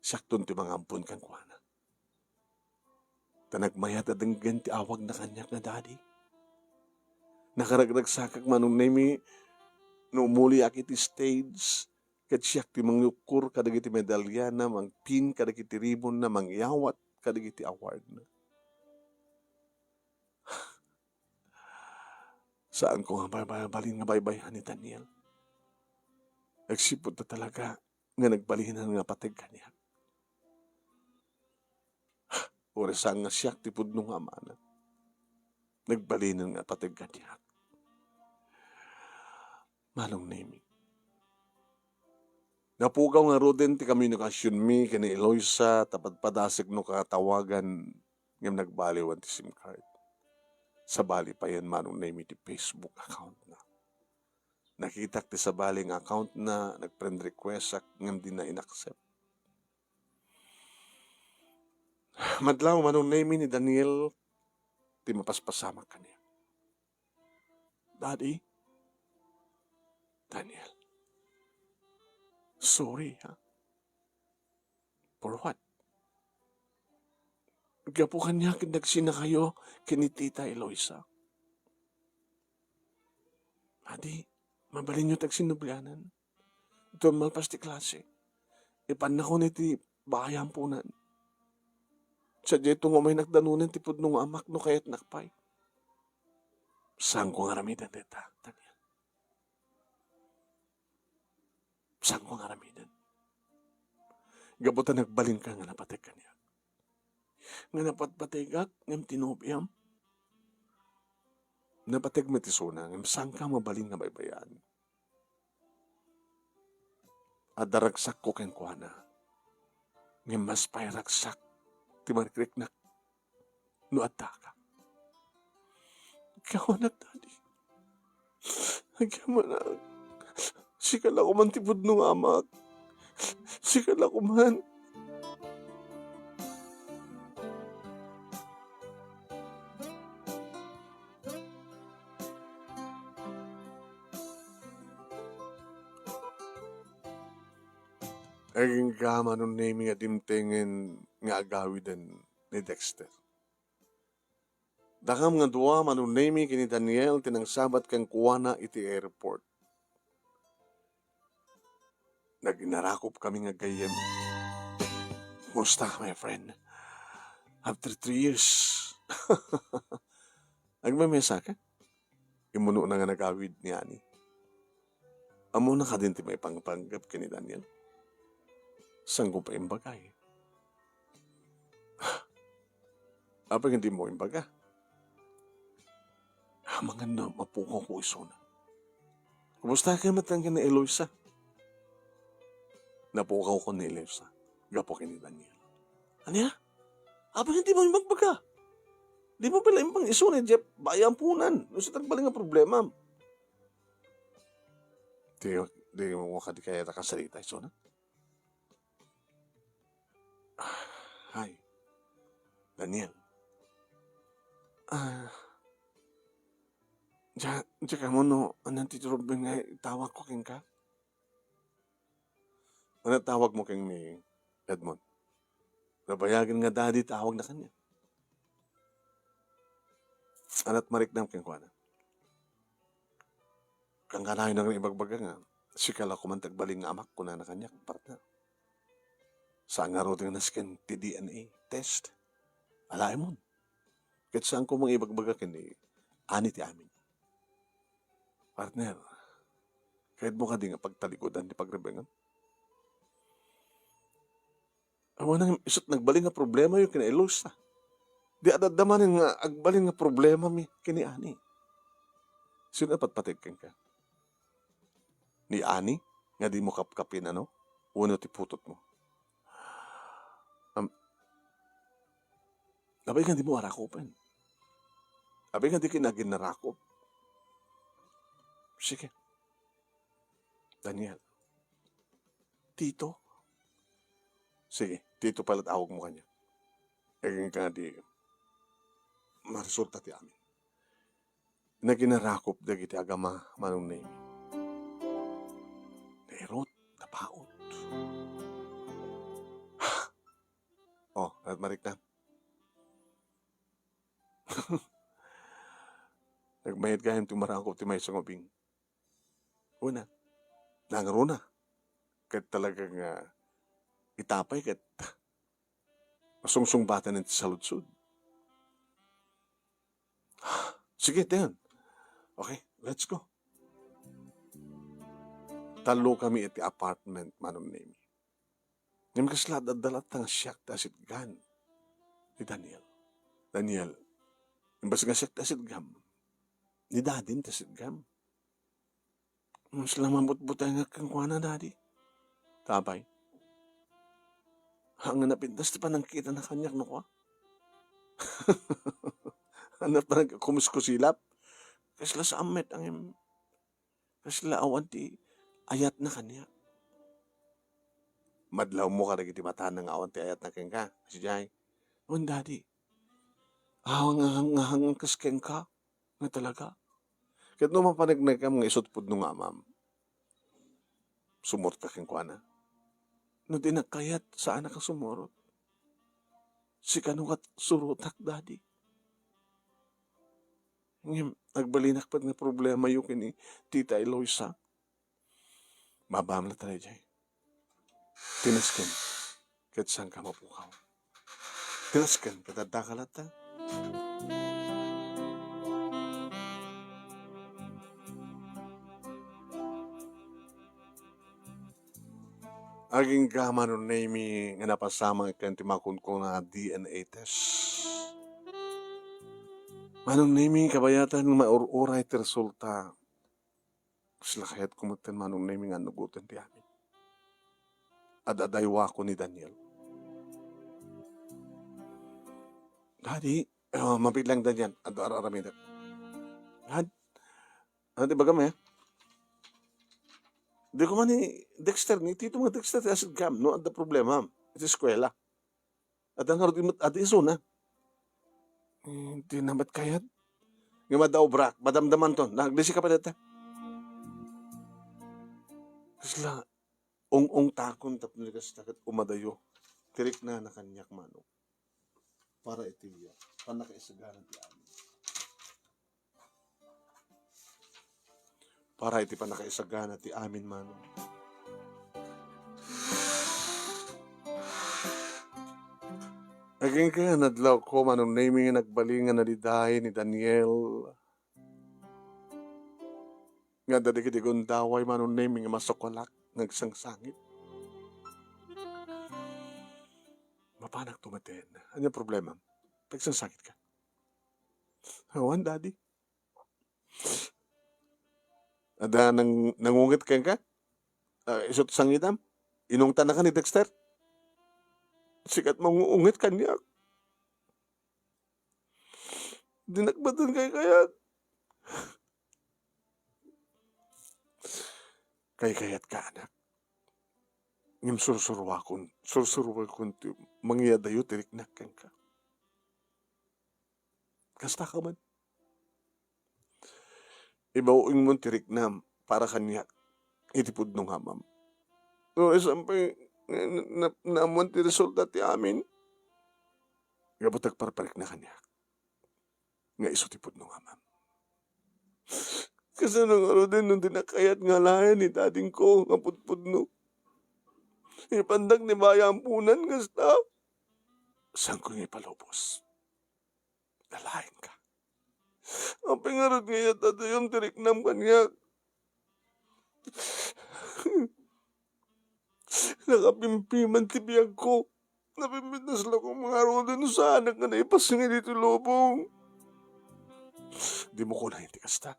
siakton ti mangampon kenkuana. Ta nagmayat a denggen ti awagna kaniak nga daddy. Nakaragragsakak, Manong Nemi, no umuliak iti stage, ket siak ti mangyukkor kadagiti medalyana, mangpin kadagiti ribonna, mangyawat kadagiti awardna. Saanko nga bay-, bay-, balin nga baybay-an ni Daniel. Agsipud ta talaga nga nagbalinan nga pateg kaniak. Uray saan nga siak ti pudno nga amana. Nagbalinan nga pateg kaniak. Manong Nemi. Napukaw ngaruden ti komunikasionmi ken ni Eloisa, ta padpadasek no katawagan, ngem nagbaliwan ti SIM card. Sabali payen, Manong Nemi, ti Facebook account na. Nakitak ti sabali nga account na, nag-friend request ak, ngem dina in-accept. Madlaw, Manong Nemi, ni Daniel ti mapaspasamak kaniak. Daddy? Daniel. Sorry, ha? For what? Gapu kaniak ket nagsinakayo ken ni Tita Eloisa. Adi, mabalinyo ti agsinnublianan. Iti malpas ti klase, ipannakon iti baay a amponan. Sadiay to nga umaynak danunen ti pudno nga amak no kayatnak pay. Saanko nga aramiden dayta, Daniel? Saanko nga aramiden? Gapu ta nagbalinka nga napateg kaniak. Nga napatpategak ngem ti nobiam. Napateg met isuna ngem saanka mabalin nga baybay-an. Adda ragsakko kenkuana. Ngem mas pay ragsak ti marikriknak no addaka. Kawanak, Daddy. Agyamanak. Sika la koman ti pudno nga amak. Sika la koman. Agingga, Manong Nemi, nga dimtengen nga agawiden ni Dexter. Dakam nga dua, Manong Nemi ken ni Daniel, ti nangsabat kenkuana iti airport. Nagnarakop kami nga gayyem. Kumusta, my friend? After three years. Agmamesa ka? Immunona nga nagawid ni Ani. Ammona kadin ti maipanggep ken ni Daniel? Saanko pay imbaga? Apay nga dimo imbaga? Amangan no mapukawko isuna. Kumusta ka met ken ni Eloisa? Napukawko ni Eloisa gapu ken ni Daniel. Ania? Apay nga dimo imbaga? Dimo pay la imbag isuna idiay baay a amponan no saan ti agbalin nga problemam? Di, di mo kadi kayat a kasarita isuna? Daniel. Ah, dia, dia kamo no, anan ti Ruben nga itawag ko kenka? Ano tawag mo ken ni Edmond? Nabayagen nga daddy tawag na kanya. Anat mariknam kenkuana. Kangkanayon nga ibagbaga nga, sika la koman ti agbalin nga amak, kunana kaniak, partner. Saan ngarud nga nasken ti D N A test? Alaemon. Ket saan ko mang ibagbaga ken ni Ani ti amin. Partner, kayatmo kadi nga pagtalikudan ti pagrebengam? Awan nga isut nagbalin nga problema yo ken ni Eloisa. Di adda manen nga agbalin nga problema mi ken ni Ani. Sino a patpateg kenka? Ni Ani nga di mo kapkapin, ano? Wenno ti putotmo? Am-, apay nga di mo arakupen? Apay nga di ken agin narakop? Sige. Daniel. Tito? Sige, Tito pay la ti awagmo kaniak. Agingga nga di maresulta ti amin. Naginarakop dagiti agama, Manong Nemi. Nairut, napaut. Oh, at marikna. Nagmayat gayam ti marakop ti maysa nga ubing. Una, nangruna. Ket talaga nga itapay ket masungsungbatan ti saludsod. Sige, dayon. Okay, let's go. Tallo kami iti apartment, Manong Nemi. Ngem kasla adda latta nga siak ti asitgan ni Daniel. Daniel, imbes nga siak ti asitgam, ni Daddy ti asitgam. Mas la mabutbutengak kenkuana, Daddy. Apay? Haan nga napintas ti panangkitana kaniak no kua. Haan nga panag-, kumuskusilap. Kasla saan met, ngem kasla awan ti ayatna kaniak. Madlawmo kadagiti matana nga awan ti ayatna kenka, sadiay. Wen, Daddy. Awan nga, nga, nga kas kenka nga talaga. Ket no mapanegnegam nga isut pudno nga amam, sumurot ka kenkuana. No dinak kayat, saanak a sumurot. Sikano ket surotak, Daddy. Ngem agbalinak pay nga problema yo ken ni Tita Eloisa. Mabam la tayo jay. Tinasken, ket saan ka mapukaw. Tinasken, ket adda ka latta. Agingga, Manong Nemi, nga napasamak ken ti makunkuna a D N A test. Manong Nemi, kabayatan, maur-uray ti resulta. Kasla kayatko metten, Manong Nemi, nga annugoten ti amin. Ad-adaywaakon ni Daniel. Daddy, ah, mabilang Daniel, ad-, ar-, aramidek. Had-, ano ti bagam, eh? Di ko man ni Dexter, ni Tito nga Dexter, ti asitgam, no, adda problema iti eskuela. Adda ngarud met, adda isuna. Eh, di na met kayat. Nga madda obra, madamdaman to. Naglisi ka pa dita. Kasla, ung-ungtakon tapno di kasta ket umadayo. Tiriknana kaniak, Manong. Para iti, ah, pannakaisagana ti amin. Para iti pannakaisagana ti amin, Manong. Agingga, nadlawko, Manong Nemi, nga nagbalin nga naliday ni Daniel. Nga adda dagiti gundaway, Manong Nemi, nga masukolak, nga agsangsangit. Mapanak tumaten. Ania problema? Agsangsangit ka? Awan, Daddy. Adda nang-, nangunget kenka? Ah, isut sangitam? Inungtanaka ni Dexter? Sika ti mangunget kaniak. Dinak met kaykayat. Kaykayatka, anak. Ngem sursuruakon, sursuruakon ti mangyadayo ti riknak kenka. Kasta ka man. Ibaw-ingmon ti riknam para kaniak iti pudno nga amam. No, isan pay, na, na, naammoan ti resulta ti amin. Gapu ta agparparikna kaniak nga isu ti pudno nga amam. Kasano ngaruden no di nakayat nga alaen ni dadingko nga pudpudno? Ipandak ni Baya ampunan, kasta? Saanko nga ipalubos? Nalaenka. Apay ngarud nga iyat adayam ti riknam kaniak? Nakapimpiman ti biagko. Napimpitas la ko mangaruden no saanak nga naipasngay ditoy lubong. Dimo kunam ti kasta.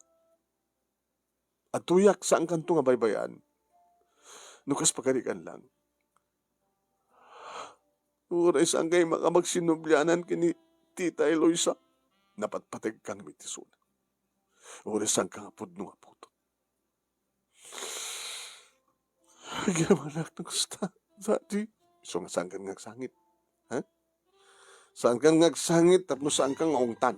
Adtoyak, saankanto nga baybay-an. No kas pagarigan lang. Uray saanka makapagsinublianan ken ni Tita Eloisa, napatpategka ngem iti isuna. Uray saanka nga pudno nga putod. Agyamanak no kasta, Daddy. Isu nga saankan nga agsangit. Ha? Saankan nga agsangit tapno saankan nga ungtan.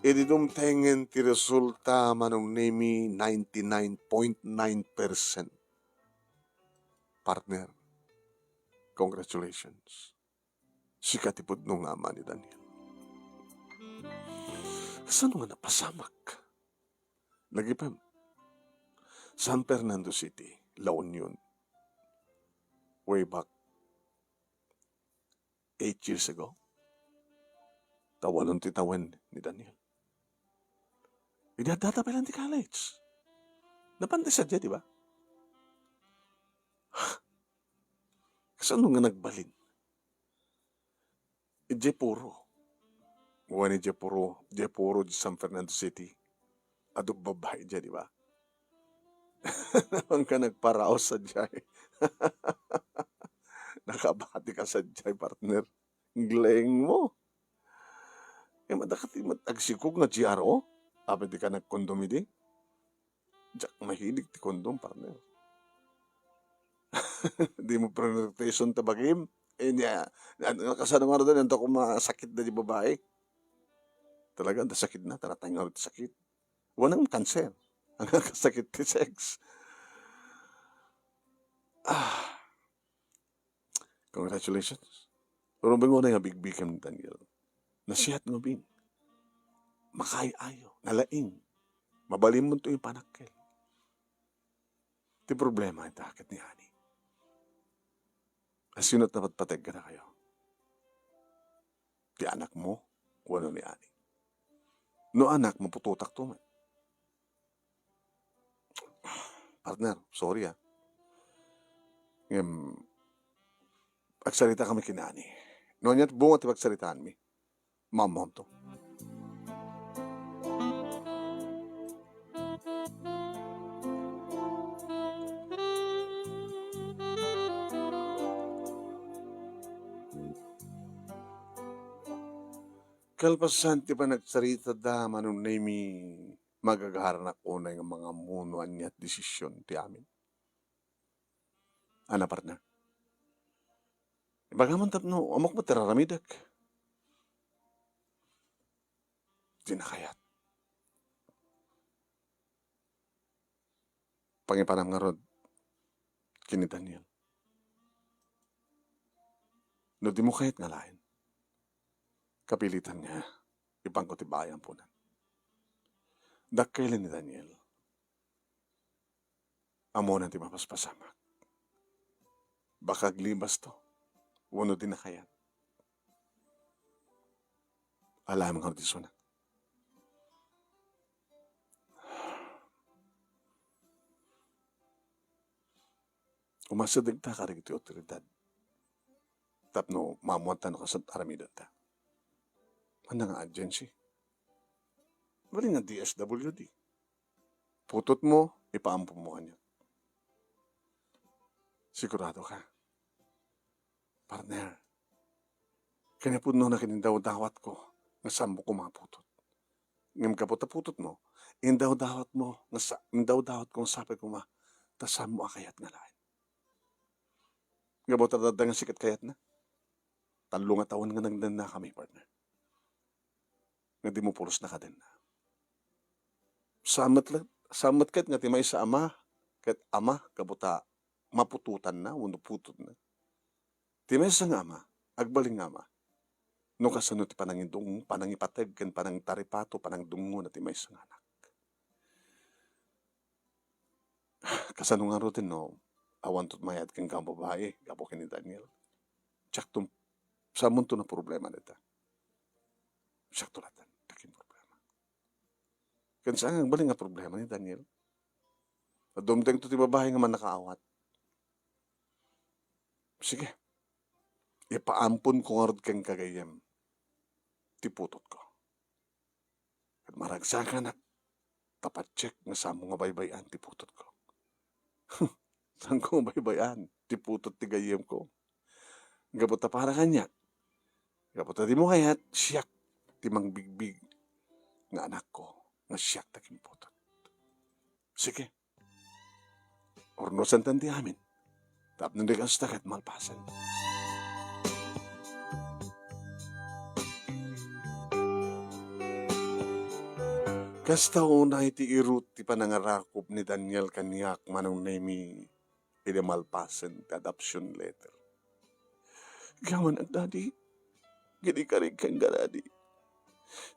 Idi dumtengen ti resulta, Manong Nemy, ninety-nine point nine percent. Partner, congratulations. Sika ti pudno nga ama ni Daniel. Kasano nga napasamak? Lagipem, San Fernando City, La Union. Way back eight years ago. Ta walon ti tawen ni Daniel. Idi addata pay laeng ti college. Napan ti sadiay, di ba? Kasano nga nagbalin? Idiay puro. Wen, idiay puro, idiay puro di San Fernando City. Adu babbai idiay, di ba? Napanka nagparaos sadiay. Nakabatika sadiay, partner. Gleng mo. Eh, madakati mat agsikog nga G R O? Apay dika nagkondom idi? Diak mahilig ti kondom, partner. Dimo prioritation ta bagim. Eh, niya, na-, nakasano nga rin, anta ko masakit na di babae. Talaga, anta sakit na, tanatay nga rin sakit. Wanang cancer. Ang sakit ti sex. Ah. Congratulations. Urubing unay nga bigbikem ni Daniel. Nasiat nga ubing. Makaay-ayo, nalaing. Mabalinmo to yung panakkel. Ti problema ita ket ni Ani. Asino ti napatpateg kadakayo? Ti anak mo, wenno ni Ani? No anak, maputotak to met. Partner, sorry, ah. Ngem, agsarita kami ken ni Ani. No ania ti bunga ti pagsaritaanmi, maammoamto. Kalpasan ti panagsaritada, Manong Nemy, magagaranak unay nga mangammo no ania ti desisyon ti amin. Ana, partner? Ibagam man tapno ammok met ti raramidek. Di na kayat. Pangipanam ngarud ken ni Daniel. No dimo kayat nga alaen, kapilitan nga ipanko ti Baya ampunan. Dakkel ni Daniel. Ammona ti mapaspasamak. Baka aglibas to, wenno di na kayat. Alaem nga ti isuna. Umasidegta kadagiti awtoridad tapno maammoanta no kasano ti aramidenta. Ania nga agency? Balin nga D S W D. Putotmo, ipaampom kaniak. Sigurado ka? Partner, kinapudnona ket indawdawatko nga saanmo koma a putot. Ngem gapu ta putotmo, indawdawatmo nga sa-, indawdawatko nga sapay koma ta saanmo a kayat nga alaen. Gapu ta adda nga sikat kayatna. Tallo nga tawen nga nagdennakami, partner. Nga di mo pulos nakadenna. Saan met la-, saan met ket nga ti maysa a ama, ket ama, gapu ta maputotanna wenno putotna. Ti maysa nga ama, agbalin nga ama. No kasano ti panangidung-, panangipateg ken panangtaripato, panangdungngona ti maysa nga anak. Kasano ngaruden no awanto mayat kenka nga babai gapu ken ni Daniel? Siakto, saamonto nga problema dita. Siakto latta ti akin problema. Ken saan nga agbalin nga problema ni Daniel? Dumtengto ti babai nga mannakaawat. Sige. Ipaamponko ngarud kenka gayyem ti putotko. Ket maragsakanak ta patiek nga saanmo nga baybay-an ti putotko. Saanko nga baybay-an ti putot ti gayyemko? Gapu ta para kaniak, gapu ta dimo kayat, siak ti mangbigbig nga anakko, nga siak ti agimputot. Sige. Urnosantan ti amin. Tapno di kasta ket malpasen. Kasta unay ti irut ti panangarakup ni Daniel kaniak, Manong Nemi, idi malpasen ti adoption letter. Gawanak, Daddy. Ket ikarik kenka, Daddy.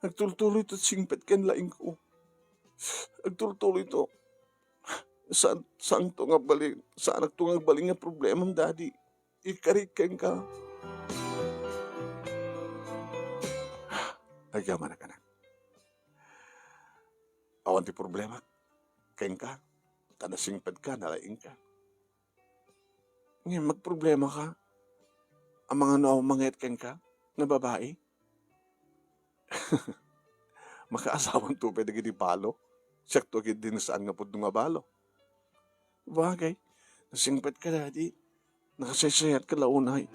Agtultuloyto ti singpet ken laingko. Agtultuloyto. Saan, saanto nga agbalin, saanakto nga agbalin nga problemam, Daddy. Ikarik kenka. Agyamanak, anak. Awan ti problema kenka, ta nasingpetka, nalaingka. Ngem agproblemaka, amangan no awan mangyat kenka nga babai? Makaasawanto pay dagiti balo? Siakto ketdi nga saan nga pudno nga balo. Bagay, nasingpetka, Daddy. Nakasaysayat ka la unay.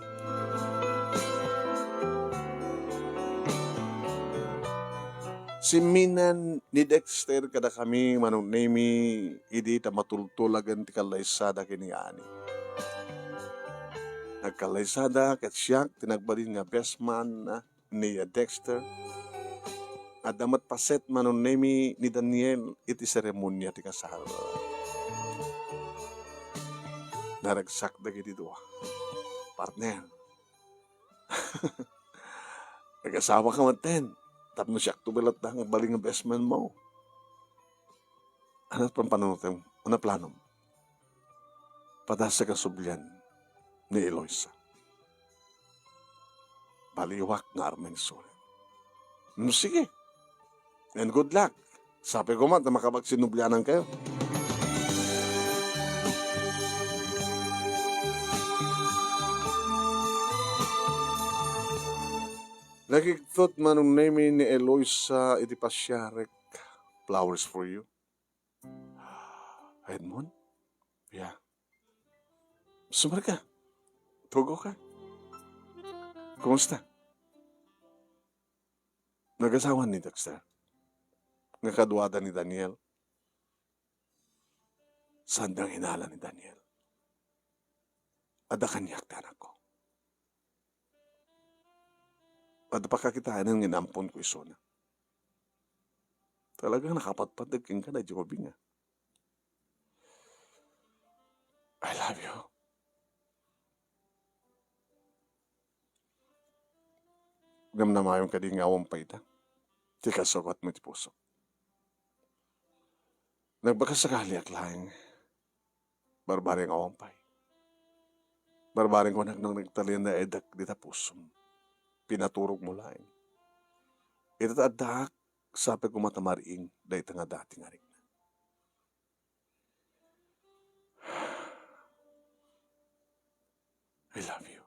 Simminan ni Dexter kadakami, Manong Nemi, idi ta matultulagen ti kallaysada ken ni Ani. Nagkallaysada ket siak ti nagbalin nga best man ni Dexter. Adda met paset, Manong Nemi, ni Daniel iti seremonia ti kasal. Naragsak dagiti dua. Partner, agasawaka metten, tapno siakto met latta nga agbalin nga best man mo. Ania ti pampanunotem? Ania planom? Padasek a sublian ni Eloisa. Baliwak nga armen isu. Hmm, sige. And good luck. Sapay koma ta makapagsinublianankayo. Nakigtot, Manong Nemi, ni Eloisa iti pasiarek. Flowers for you. Edmond? Yeah. Sumar ka. Tugo ka. Kumusta? Nagasawa ni Dexter. Nga kaduada ni Daniel. Saan dang inala ni Daniel? Adda kaniak ti anakko. Adda pakakitaen nga inamponko isuna. Talagang nakapadpad kenka daydi nga ubing, ah. I love you. Namnamayon kadi nga awan pay ita ti kasukat mo iti puso. Nagbakasakaliak laeng. Barbareng awan pay. Barbareng kunak no nagtalinaedek dita pusom. Pinaturogmo laeng. Ita ta addaak, sapay koma ta mariing dayta nga dati nga rikna. I love you.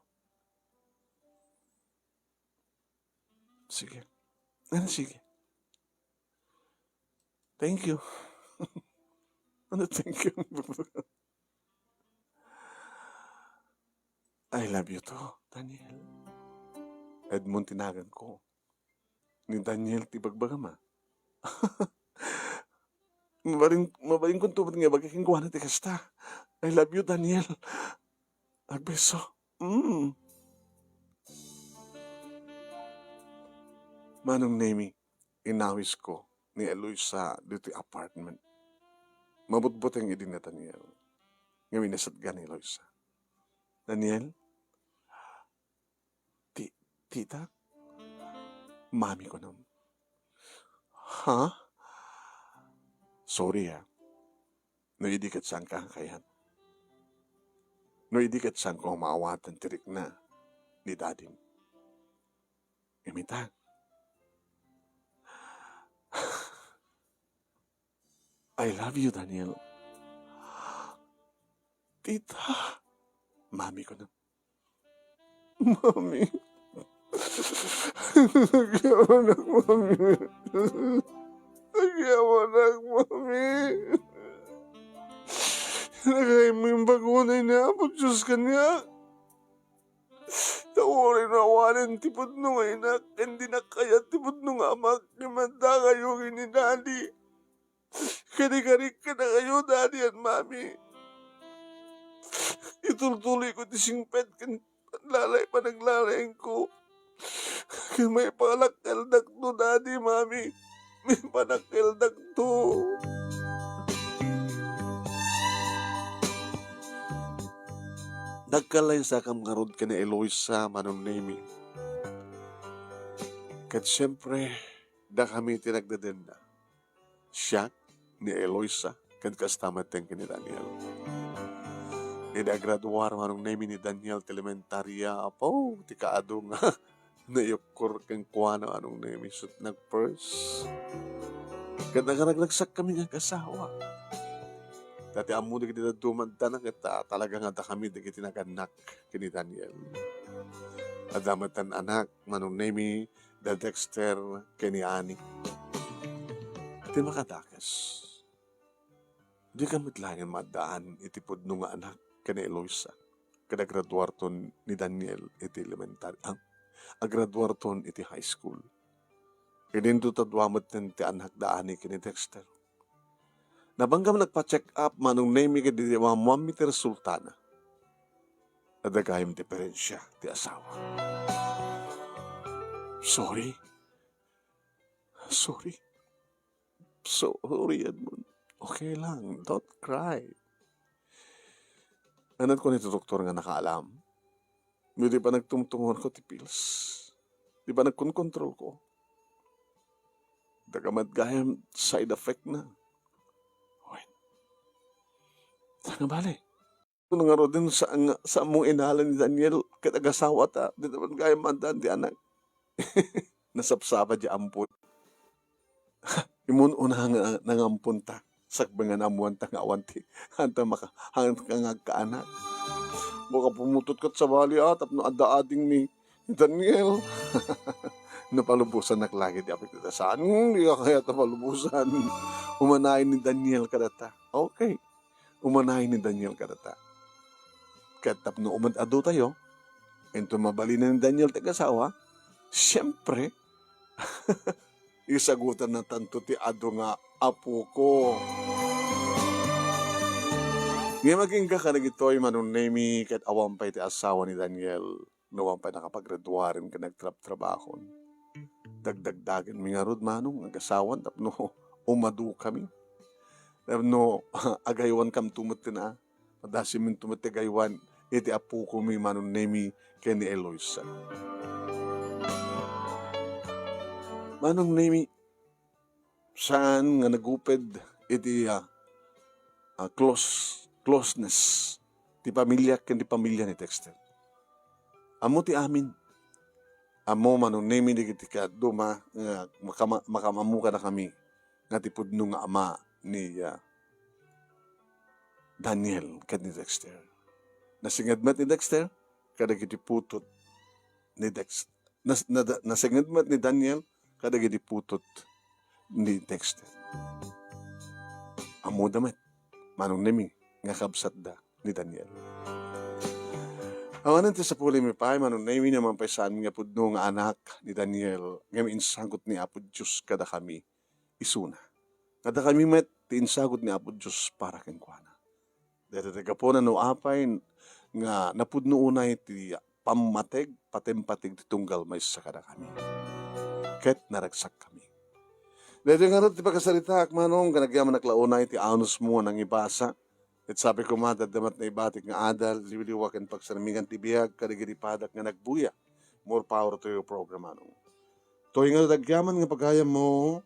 Sige. Ano, sige? Thank you. Ano, thank you? I love you too, Daniel. Edmond tinagan ko. Ni Daniel ti bagbagam, ah. Mabalin, mabalin kong tubod nga ibaga kenkuana ti kasta. I love you, Daniel. Agbeso. Mm. Manong Nemi, inawisko ni Eloisa ditoy apartment. Mabutbuteng idi ni Daniel. Ngem inasatgan ni Eloisa. "Daniel? Ti-, tita? Mami kunam." "Ha?" "Sorry, ha. No idi ket saanka kayat. No idi ket saanko maawatan ti rikna ni dadim." Ngem ita, "I love you, Daniel." "Tita." "Mami kunam." "Mami. Agyamanak, Mami. Agyamanak, Mami. Nakaimbagunay ni Apo Dios kaniak. Ta uray no awanen ti pudno nga inak, ken dinak kayat ti pudno nga amak, ngem addakayo ken ni Dadi. Kadi-kadi kadakayo, Dadi and Mami. Itultuloyko ti singpet ken panlalay, panaglalayenko. Ken maipanakkeldakto, Dadi, Mami. Maipanakkeldakto." Nagkalaysakam ngarud ken ni Eloisa, Manong Nemi. Ket siempre, dakami ti nagdadenna. Siak, ni Eloisa, ken kasta met ken ni Daniel. Idi agraduar, Manong Nemi, ni Daniel ti elementaria, apo, ti kaadu nga naiukkor kenkuana, Manong Nemi, ket nag-first. Ket nagaraglagsakami nga agasawa. Ta ti ammo dagiti dadduma, adda na ket, ah, talaga nga dakami dagiti nagannak ken ni Daniel. Adda met ti anak, Manong Nemi, da Dexter ken ni Annie. Ti makadakes, dika met laengen maaddaan iti pudno nga anak ken ni Eloisa, ket agraduarton ni Daniel iti elementary, ah, agraduarton iti high school. Idinto ta dua metten ti anak da Annie ken ni Dexter. Nabanggam nagpa-check up, Manong Nemi, ket idi ammoammi ti resultana, adda gayam diperensia ti asawa. Sorry. Sorry. Sorry, Edmond. Okay lang. Don't cry. Ania ti kuna ti doktor nga nakaalam? Di panagtungtungonko ti pills. Di panagkonkontrolko. Adda met gayam side effect na. Wen. Saan nga bale? Ito na ngaruden sa, nga, sa mong inala ni Daniel, ket agasawa ta, di naman gayam maaddaan ti anak. Nasapsapa di ampon. Imun una nga nangampon ta. Sakbay nga naammoan ta nga awan ti, anta maka-, anta nga agkaanak. Baka pumutot ket sabali, ah, tapno adda ading ni Daniel. Napalubosanak lagi ti apit ita. Saan? Hmm, di ka kaya ta palubosan. Umanayon ni Daniel kadata. Okay. Umanayon ni Daniel kadata. Ket tapno umad-adutayo, inton mabalinen ni Daniel ti agasawa, siempre, isagutanna tanto ti adu nga apoko. Ngem agingga kadagitoy, Manong Nemi, ket awan pay ti asawa ni Daniel, no awan pay nakapagraduaren ken nagtrabtrabahon. Dagdagdagenmi ngarud, Manong, agasawan tapno umadukami. Tapno agaywankamto metten a, madasiminto met ti agaywan iti apokomi, Manong Nemi, ken ni Eloisa. Manong Nemi, saan nga naguped iti, ah, ah, close, closeness ti pamilya ken ti pamilya ni Dexter. Ammo ti amin. Ammo, Manong Nemi, dagiti kaaduma nga makama-, makamammo kadakami nga ti pudno nga ama ni, ah, Daniel ken ni Dexter. Nasinged met ni Dexter kadagiti putot ni Dex-, nas-, nada-, nasinged met ni Daniel kadagiti putot ni Dexter. Ammoda met, Manong Nemi, nga kabsatda ni Daniel. Awanen ti sapulimi pay, Manong Nemi, no awan pay saan nga pudno nga anak ni Daniel, ngem insagut ni Apo Dios kadakami isuna. Kadakami met ti insagut ni Apo Dios para kenkuana. Dayta ti gapuna no apay, nga napudno unay ti pammateg, patimpateg ti tunggal maysa kadakami. Ket naragsakkami. Daytoy ngarud ti pakasaritaak, Manong, nga nagyamanak la unay ti anusmo a nangibasa. Ket sapay koma, adda met naibatik nga adal, liwliwa ken pagsarmingan ti biag kadagiti padak nga nagbuya. More power to your program, Manong. Toy ngarud agyaman nga pagayammo,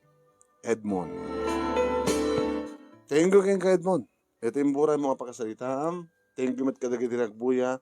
Edmond. Thank you kenka, Edmond. Iti imburay mo a pakasaritaam. Thank you met kadagiti nagbuya.